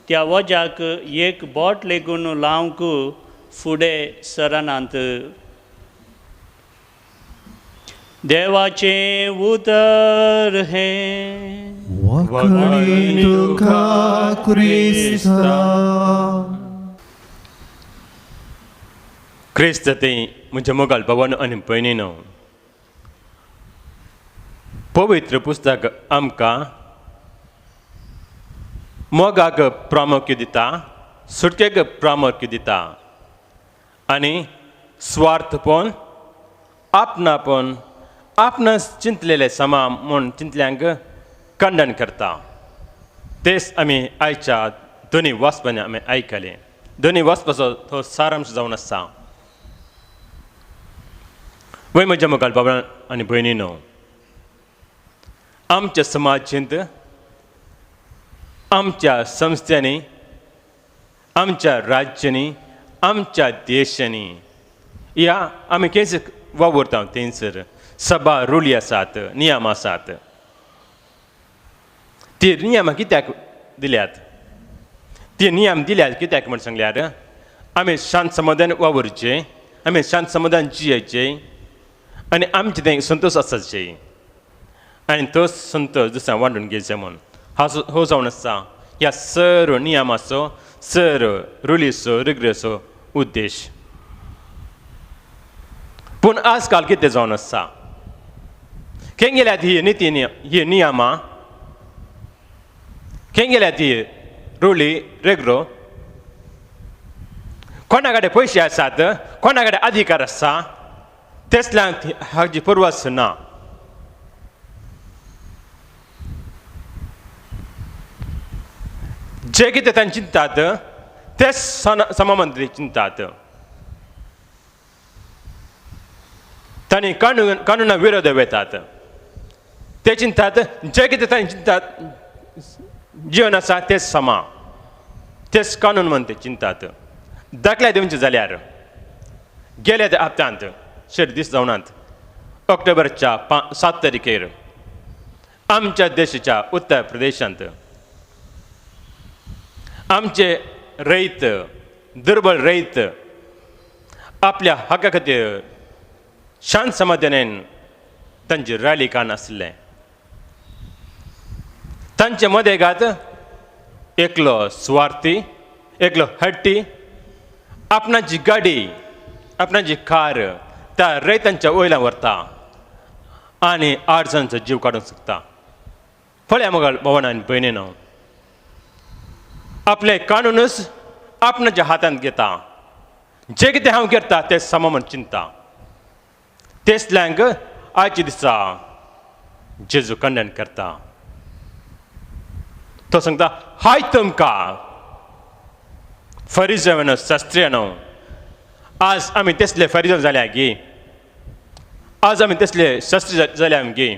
त्या वज्याक एक बोट लेगून लावंक फुडें सरनात. देवाचें उतर हें. वाखणी तुका क्रिस्ता. क्रिस्त ते म्हज्या मोगाल भावानो आनी भयणीनो, पवित्र पुस्तक आमकां मोगाक प्रामुख्य दिता, सुटकेक प्रामुख्य दिता आनी स्वार्थपण, आपणापण, आपणास चिंतलेले समा म्हूण चिंतल्यांक खंडन करता. तेच आमी आयच्या दोनी वाचपांनी आमी आयकलें. दोनी वाचपाचो तो सारांश जावन आसा. वय म्हज्या मोगाल बाबा आनी भयणीनो, आमच्या समाजेंत, आमच्या संस्थांनी, आमच्या राज्यांनी, आमच्या देशांनी ह्या आमी केंच वावुरता थंयसर सभा रुली आसात, नियम आसात. ती नियमां कित्याक दिल्यात? ती नियम दिल्यात कित्याक म्हण सांगल्यार आमी शांत समाधान वावुरचें, आमी शांत समाधान जियेचें आनी आमचें तें संतोश आसाचें आनी तोच संतोश दुसऱ्यां वांटून घेवचें म्हूण. हो जावन आसा ह्या सर्व नियमाचो, सर्व रुलीचो, रिग्रेचो उद्देश. पूण आजकाल कितें जावन आसा, खंय गेल्यात ही निती, ही नियमां, खंय गेल्यात ही रुली रेग्रो? कोणा कडेन पयशे आसात, कोणा कडेन अधिकार आसा, तेसल्यांक हाजी पुर्वास ना. जे कितें तांणी चिंतात तेच समामंत्री चिंतात. तांणी कानुना विरोध वेतात. ते चिंतात जे कितें तांणी चिंतात जीवन आसा तेच समा, तेच कानून म्हण ते चिंतात. दाखल्या दिवचे जाल्यार गेल्या त्या हप्त्यांत शेट दीस जावनात, ऑक्टोबरच्या 7 तारखेर आमच्या देशाच्या उत्तर प्रदेशांत आमचे रयत, दुर्बळ रयत आपल्या हक्का खातीर शांत समाधानान तांची रॅली काडून आसलें. तांचे मदेगात एकलो सुवार्थी, एकलो हट्टी आपणाची गाडी, आपणाची कार त्या रयतांच्या वयल्यान व्हरता आनी 8 जाणांचो जीव काडूंक शकता. पळया मगळ भोवना आनी भयणीनो, आपलें कानूनच आपणाच्या हातांत घेता. जे कितें हांव करता तें समा म्हण चिंता. तेसल्यांक आयच्या दिसा जेजू खंडन करता. तो सांगता, हाय तुमकां फरिजनो, शास्त्रियानो, आज आमी तेसले फरिजन जाल्या गी, आज आमी तेसले शास्त्री जाल्या गी.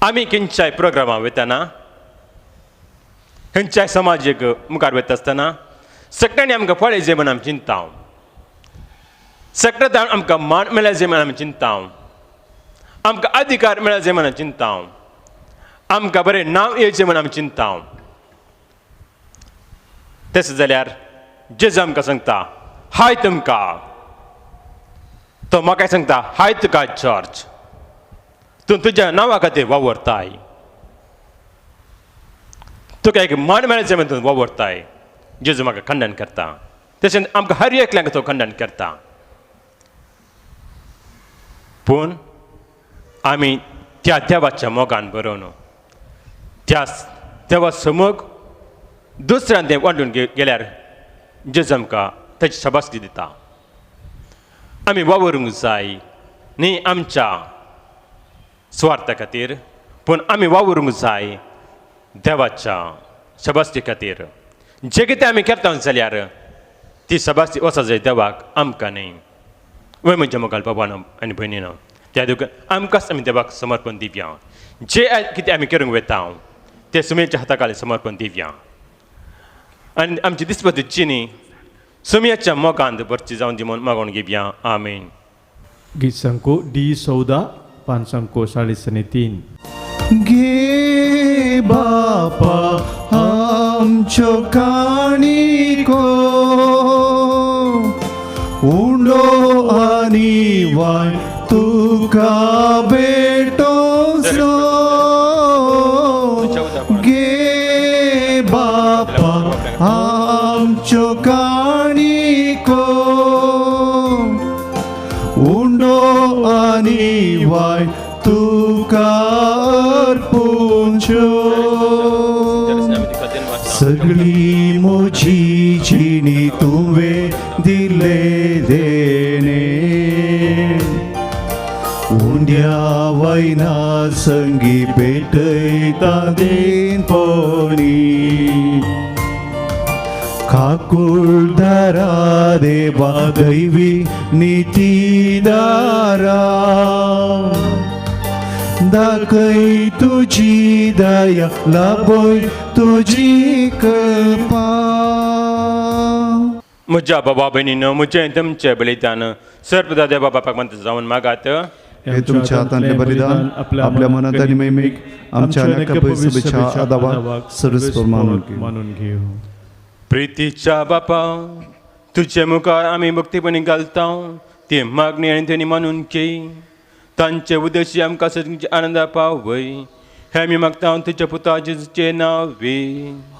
आमी खंयच्याय प्रोग्रामा वयतना, खंयच्याय समाजीक मुखार वयता आसतना सगळ्यांनी आमकां पळय म्हण आमी चिंता, सगळ्यांत आमकां मान मेळ्ळा म्हण आमी चिंता, आमकां अधिकार मेळ्ळा म्हण चिंता, आमकां बरें नांव येवचें म्हण आमी चिंता. तशें जाल्यार जेजू आमकां सांगता, हाय तुमकां. तो म्हाका सांगता, हाय तुका जॉर्ज, तूं तुज्या नांवा खातीर वावुरताय, तुका एक मान मेळचें म्हण तूं वावुरताय. जेजू म्हाका खंडन करता. तशेंच आमकां हर एकल्यांक तो खंडन करता. पूण आमी त्या देवाच्या मोगान बरोवन त्या देवाचो मोग दुसऱ्यान तें वांटून गेल्यार जेजू आमकां ताची शाबासकी दिता. आमी वावरूंक जाय न्ही आमच्या सुवार्था खातीर, पूण आमी वावरूंक जाय देवाच्या शाबासकी खातीर. जे कितें आमी करता जाल्यार ती शाबासकी वचत जाय देवाक, आमकां न्ही. वय म्हज्या मोगाल बाबानो आनी भयणीनो, त्या देखून आमकांच आमी देवाक समर्पण दिवया. जे कितें आमी करूंक वता ते सुमेच्या हाता खाला समर्पण दिवया. आनी आमची दिसपती जिणी सुमयाच्या मोगांत भरची जावन दी म्हूण मागून घेवया. आमेन. गीत सांको डी 14 5 43. घे बापा आमच्यो काणिको, उंडो आनी वाय तुका भेटोसो. घे बापा आमच्यो काणिको, उंडो आनी वाय तुका अर्पुच्यो. सगळी म्हजी जिणी तुवें दिले देणे, उंड्या वयना संगी पेटयता देनपणी. काकुळदारा देवा दैवी नितीदारा, दाखय तुजी दया, लाभय तुजी कृपा. म्हज्या बाबा भयणीनो, म्हजें तुमचें बलिदान सर्वदा देवा बापाक मंत्र जावन मागात. हे तुमच्या हातांतले बलिदान आपल्या मनात आणि महिमेक आमच्या अनेक शुभेच्छा आदावाक सर्वेस्पर मानून घेऊ. मानून घेऊ. प्रितीच्या बापा, तुझे मुखार आमी भक्तीपणी घालता ती मागणी आनी तेणी मानून घे. तांचे उद्देशी आमकां सगळ्यांचे आनंदा पावय, हे आमी मागता तुज्या पुता जेजूचे नावे.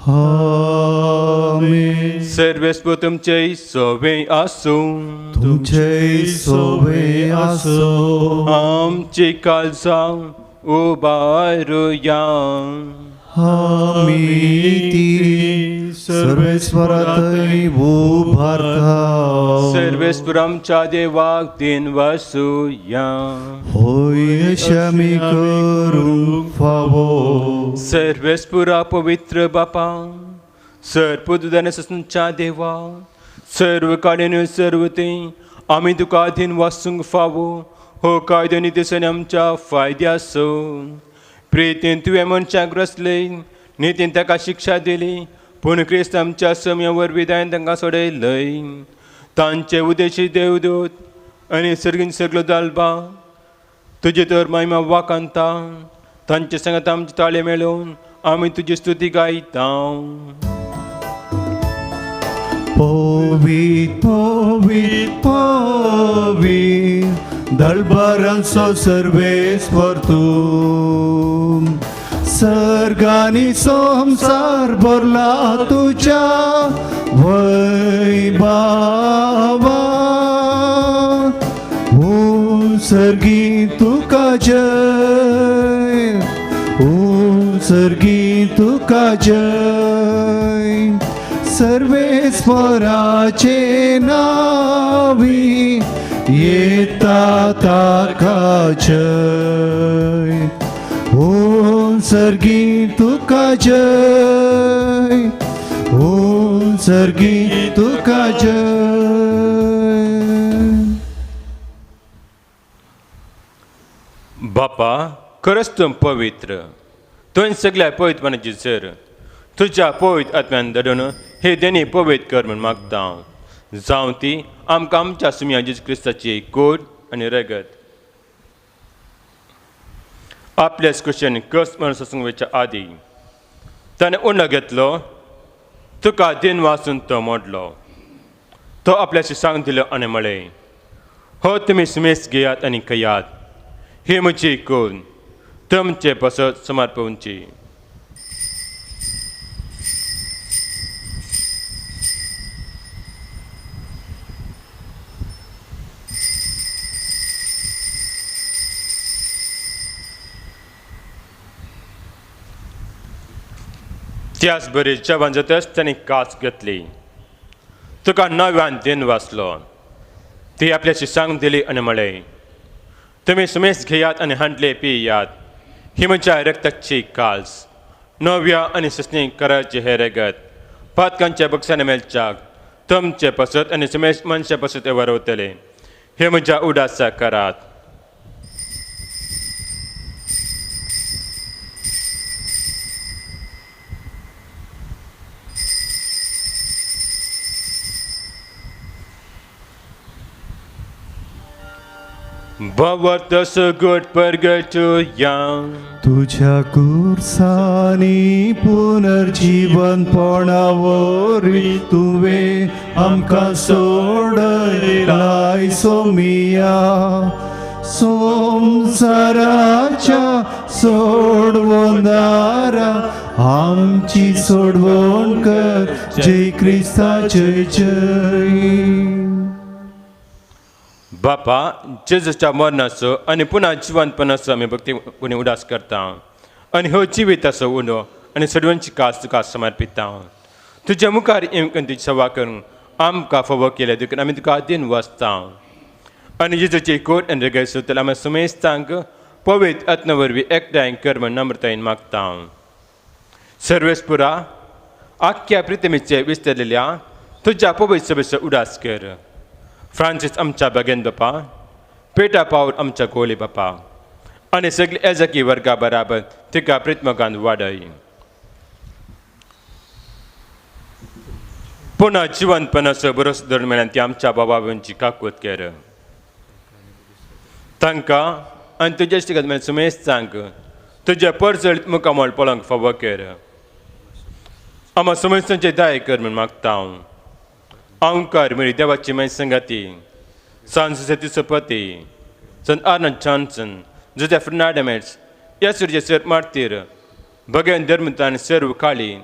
आमेन. सर्वेस्पर तुमचे सोवे आसूं. तुमचे सोवे आसो. आमची काळजां उबारुया. आमी ती सर्वेस्पराथंय उबारता. सर्वेस्पर आमच्या देवाक दिन वसुया. होय, अशें आमी करूंक फावो. सर्वेस्पुरा पवित्र बापा, सर्व ससुंच्या देवा, सर्व काडीन सर्व ते आमी तुका अधीन वासूंक फावो हो कायदो नितीसन आमच्या फायद्याचो. प्रितीन तुवें मनशाक रचले, नितीन ताका शिक्षा दिली, पूण क्रिस्त आमच्या सम्या वरवीं दायन तांकां सोडयलय. तांचे उद्देशी देवदूत आनी सर्गीन सगळो दालबा तुजे तर महिमा वाखाणता. तांचे सांगात आमचे ताळे मेळोवन आमी तुजी स्तुती गायता. पवित पवित पवित दळभरांचो सर्वेस्पर तूं, सर्गानी संवसार भरला तुज्या वैभावा. ओ सर्गी तुका जय, ओ सर्गी तुका जय. सर्वेस्पराचे नावी येता ताका जय. ओ सर्गी तुका जय, ओ सर्गी तुका जय. बापा, खरंच तूं पवित्र, तुवें सगळ्या पवित्रपणाची सर तुज्या पवित्र आत्म्यान धाडून हे देणी पवित्र कर म्हूण मागता हांव. जावं ती आमकां आमच्या सुमया जेजू क्रिस्ताची कोड आनी रगत. आपल्याच कुशेन कस म्हण सोसूंक वयच्या आदी ताणें उंडो घेतलो, तुका दिन वाचून तो मोडलो. तो आपल्याशी सांग दिलो आनी म्हळें, हो तुमी सुमेस घेयात आनी खयात, ही म्हजी कोण तुमचे पसत समर्पवची. त्याच बरी जेवण जातच ताणें कास घेतली, तुका नव्यान दिन वाचलो. ती आपल्याशी सांग दिली आनी म्हळें, तुमी सुमेस घेयात आनी हांडले पियात, ही म्हज्या रक्ताची काल्स, नव्या आनी ससनी कराचे हे रगत पातकांच्या बक्षाने मेळच्याक तुमचे पसत आनी सुमेश मनशा पसत वरवतले. हे म्हज्या उडासा करात. भवत सुगट परगटुया. तुझ्या कुर्सानी पुनर्जीवनपणा वरवीं तुवें आमकां सोडयलाय सोमिया. संवसाराच्या सोडवणारा आमची सोडवण कर, जय क्रिस्ता जय जय. बापा, जेजूच्या मरणाचो आनी पुन्हा जिवंतपणाचो आमी भक्ती कोणी उदास करता आनी हो जिविताचो उंडो आनी सडवणची कास तुका समर्पिता. तुज्या मुखार येवन तुजी सेवा करूंक आमकां फावो केल्या देखून आमी तुका दिन वसता. आनी जेजूची कोट आनी रगय सोदतले आमी सुमेस्तांक पवित्र आत्मा वरवीं एकठांय कर म्हण नम्रतायेन मागता. सर्वेस्पुरा, आख्ख्या प्रितमीचे विस्तारलेल्या तुज्या पवित्र सभेचो उदास कर. फ्रांसीस आमच्या बगेन बापा, पेटा पावल आमच्या गोले बापा आनी सगळे एजकी वर्गा बराबर तिका प्रितमगान वाडय. पुन्हा जिवंतपणाचो बरोस दरम्यान ती आमच्या बाबांची काकूत कर. तांकां आनी तुज्या इश्टागत सुमेस्तांक तुज्या परजळीत मुखामळ पळोवंक फावो कर. आमा सुमेस्तांचे दाय कर म्हूण मागता हांव. अंकार म्हरी देवाची माय संगाती सांजुसे तिसोपती संत आनंद जॉन्सन जुझे फर्नांडमेट्स येसुरचे सर मार्तीर भगेन धर्मतान सर्व काळी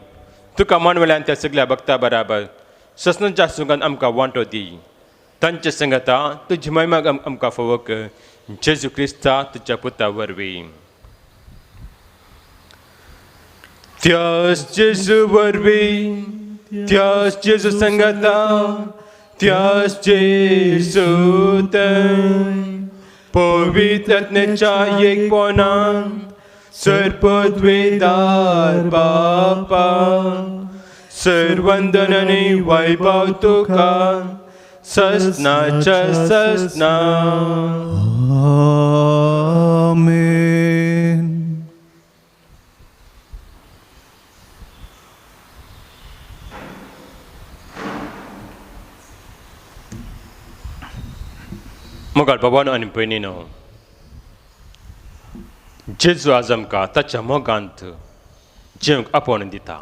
तुका मानवल्यान त्या सगळ्या भक्ता बराबर ससनाच्या सुखान आमकां वांटो दी. तांचे संगता तुजी महिमा आमकां फावो कर, जेजू क्रिस्ता तुज्या पुता वरवीं. त्यास जेजू वरवीं, त्यास जेजू संगता, त्यास जेजू पवित्र आत्म्याच्या एकपणान सर्पद्वेदार बापा सर्वंदन आनी वैभव तुका ससनाच्या ससना. आमेन. मोगाळ बाबानो आनी भयणीनो, जेजू आज आमकां ताच्या मोगांत जिवंक आपोवन दिता.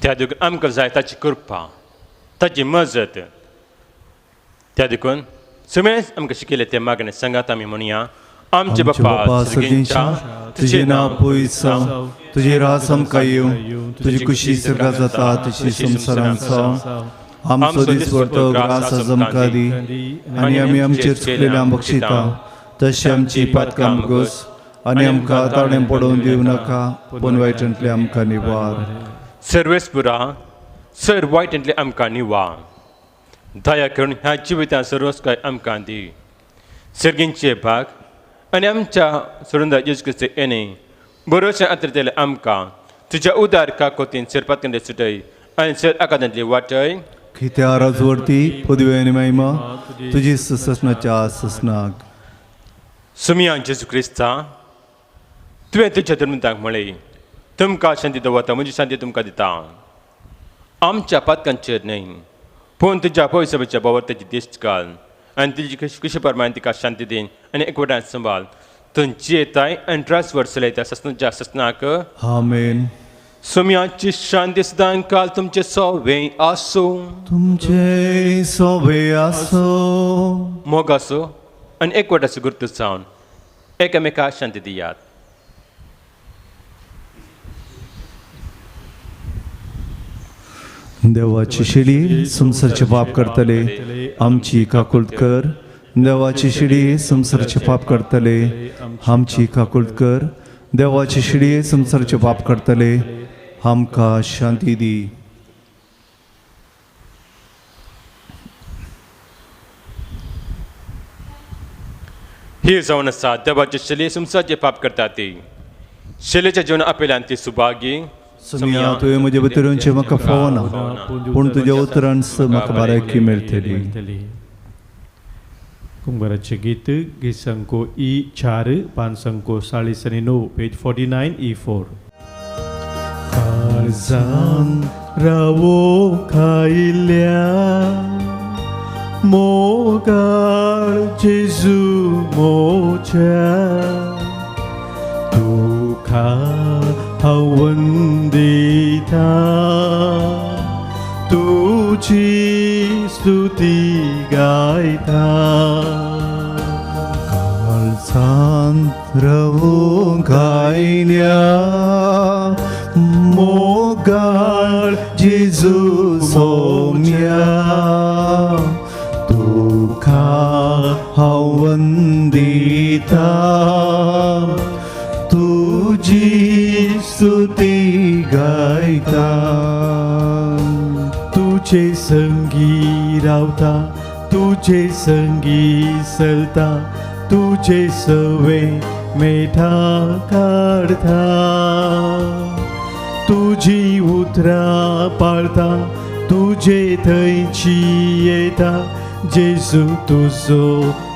त्या देखून आमकां जाय ताची कृपा, ताची मजत. त्या देखून सुमेस आमकां शिकयलें तें मागणें सांगात आमी म्हणया. आमचे बापा सर्गींच्या, तुजें नांव पयस जावं, तुजें राज आमकां येवं, तुजी कुशी सर्गांत जाता तशी संवसारांत जावं. आमचो दिसवडतो ग्रास आज आमकां दी आनी आमी आमचेर चुकलेल्या बक्षिता तशें आमची पातकां भोगोस आनी आमकां ताणें पडोवन दिवं नाका, पूण वायटांतलें आमकां निवार. सर्वेस्पुरा, सर वायटांतलें आमकां निवार. दया करून ह्या जिवितांत सर्वस्काय आमकां दी. सर्गींचे भाग आनी आमच्या सोडून जेजू क्रिस्त येणे बरोवचें आत्रतेलें आमकां तुज्या उदार काकोतीन सरपातकंडे सुटय आनी सर आकादांतली वाटय. कित्या राजवर्ती पदवी आनी महिमा तुजी ससनाच्या ससनाक. सुमिया जेजू क्रिस्ता, तुवें तुज्या धर्मतांक म्हळें, तुमकां शांती दवरता, म्हजी शांती तुमकां दिता. आमच्या पातकांचेर न्हय पूण तुज्या पयसभेच्या बावर्ताची दिश्ट घाल आनी तुजी कुशी प्रमाणे तिका शांती दीन आनी एकवटान सांबाळ. तूं जियेताय आनी ट्रास वर्स चलयता ससनाच्या ससनाक. आमेन. सुम्याची शांती सदां काल तुमचे सोवे आसूं. तुमचे सोवे आसूं. मोग आसूं आनी एकवटाचो गुर्त जावन एकामेका शांती दियात. देवाची शिडी संवसारचे पाप करतले आमची काकुळट कर. देवाची शिडी संवसारचे पाप करतले आमची काकुळट कर. देवाची शिडी संवसारचे पाप करतले आमकां शांती दी. ही जावन आसा देवाची शली संवसारचे पाप करता ती शलेच्या जीवन आपल्यान ती सुभागी. सुमिया, तुवें म्हजे भितर येवचें म्हाका फावना, पूण तुज्या उतरान म्हाका बारायकी मेळटली. कुंभाराचें गीत गीत ई 4 5 49 पेज 49 E4. काळजान रावो खायल्या मोगाळ जेजू मोच्या तुका हांव वंदिता तुजी स्तुती गायता काळजांत रावूंक आयल्या मोगाळ जेजू सोम्या तुका हांव वंदिता तुजी स्तुती गायता तुजे संगी रावता तुजे संगी चलता तुजे सवे मेठा काडता तुजी उतरां पाळता तुजे थंयची येता जेजू तुजो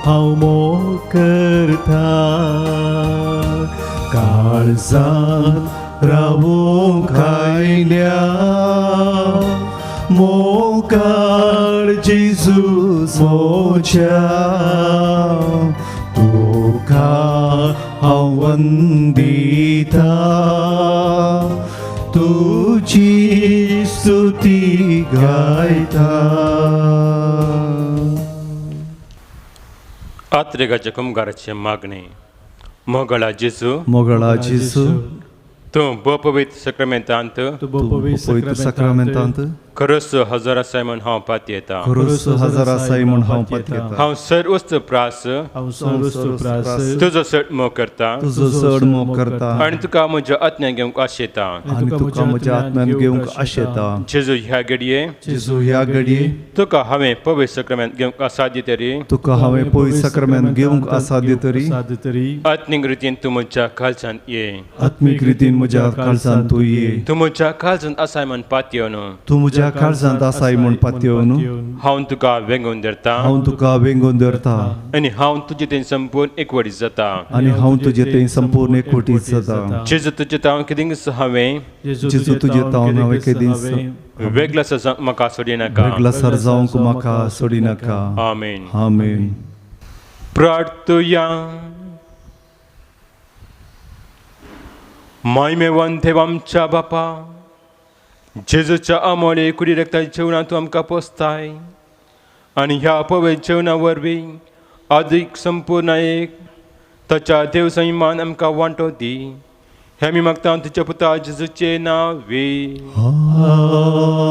हांव मोग करता काळजांत रावूंक आयल्या मोगाळ जेजू मोच्या तुका हांव वंदिता तुजी स्तुती गायता. आत्रेगाच्या कुमगाराचे मागणे. मोगळा जेजू, मोगळा जेजू, तूं भोपवित सक्रामेंतांत तूं तूं पवित्र साक्रामेंतांत खरोच हजर आसाय म्हूण हांव पातयेता. खरोच हजर आसाय म्हूण हांव पातयेता. हांव सर्वस्त प्रास हांव सर्वस्त प्रास तुजो चड मोग करता तुजो चड मोग करता आनी तुका म्हज्या आत्म्यान घेवंक आशेता. आनी तुका म्हज्या आत्म्यान घेवंक आशेता. जेजू ह्या घडये, जेजू ह्या घडये तुका हांवें पवित्र सक्रामेंत घेवंक असाध्य तरी, तुका हांवें पवित्र साक्रामेंत घेवंक असाध्य तरी, आत्मीक रितीन तूं म्हज्या काळजांत ये, आत्मीक रितीन म्हज्या काळजांत तूं ये. तूं म्हज्या काळजांत आसाय म्हूण पातयेवन, तूं म्हज्या काळजांत आसाय म्हूण पातयेवन, हांव तुका वेंगून धरता, हांव तुका वेंगून धरता आनी हांव तुजे थंय संपूर्ण एकवटीत जाता, आनी हांव तुजे थंय संपूर्ण एकवटीत जाता. जेजू तुजे तावन केदींच हांवें, जेजू तुजे तावन हांवें केदींच वेगळो सर जावंक म्हाका सोडिनाका, वेगळो सर जावंक म्हाका सोडिनाका. आमेन. आमेन. प्रार्थुया. मायमेवन देव आमच्या बापा, जेजूच्या आमोले कुडी रक्ताच्या जेवणांत तूं आमकां पोसताय आनी ह्या पवित्र जेवणा वरवीं आदीक संपूर्ण एक ताच्या देव संयमान आमकां वांटो दी. हें आमी मागता तुज्या पुता जेजूचे नांवे.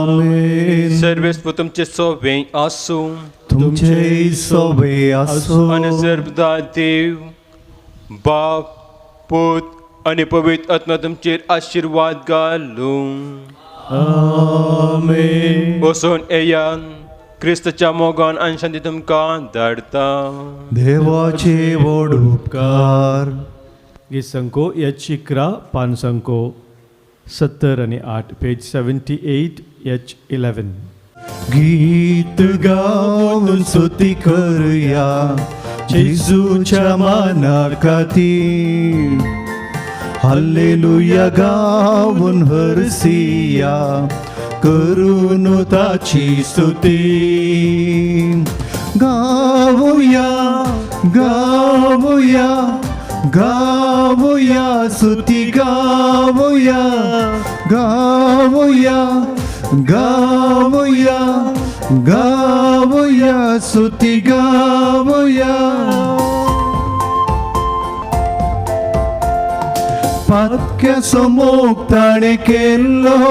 आमेन. सर्वेस्प तुमचे सोवे आसूं, तुमचे सोवे आसूं आनी सर्वदा देव बाप पूत आनी पवित्र आत्मा तुमचेर आशिर्वाद घालूं. आमेन. वचून येयान क्रिस्ताच्या मोगान आनी शांती तुमकां धाडटा. देवाचे व्हड उपकार. गीत एच 11 पान 78 पेज 78 एच 11. गीत गावन स्तुती करुया जेजूच्या माना खातीर, हालेलुया गावन हरसिया करून ताची स्तुती. गावया गावया गावया स्तुती गावया गावया गावया गावया स्तुती गावया. पातक्याचो मोग ताणें केल्लो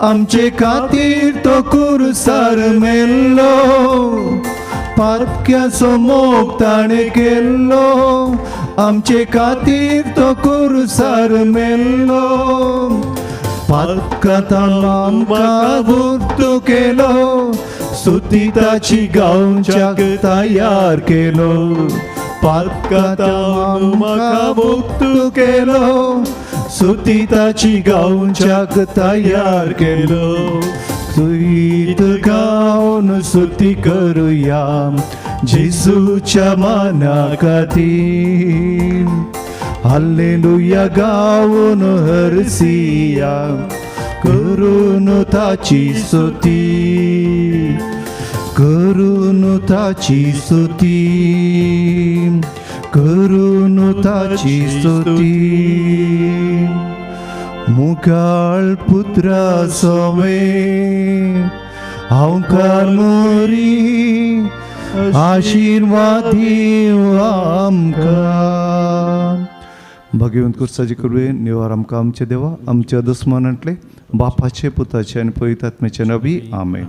आमचे खातीर तो कुर्सार मेल्लो, पातक्याचो मोग ताणें केल्लो आमचे खातीर तो कुर्सार मेल्लो. पातकांत आमकां मुक्त केलो, स्तुती ताची गावच्याक तयार केलो, पातकांत आमकां मुक्त केलो, स्तुती ताची गावच्याक तयार केलो. गीत गावन स्तुती करुया जेजूच्या माना खातीर, हालेलुया गावन हरसिया करून ताची स्तुती, करून ताची स्तुती, करून ताची स्तुती. मुखाळ पुत्रा सवे हांवकार मोरी आशिर्वाद दिव आमकां. भगवंत कुर्साची कृपे निवार आमकां आमचे देवा आमच्या दुस्मानांतले बापाचे पुताचे आनी पवित्र आत्म्याचे नवी. आमेन.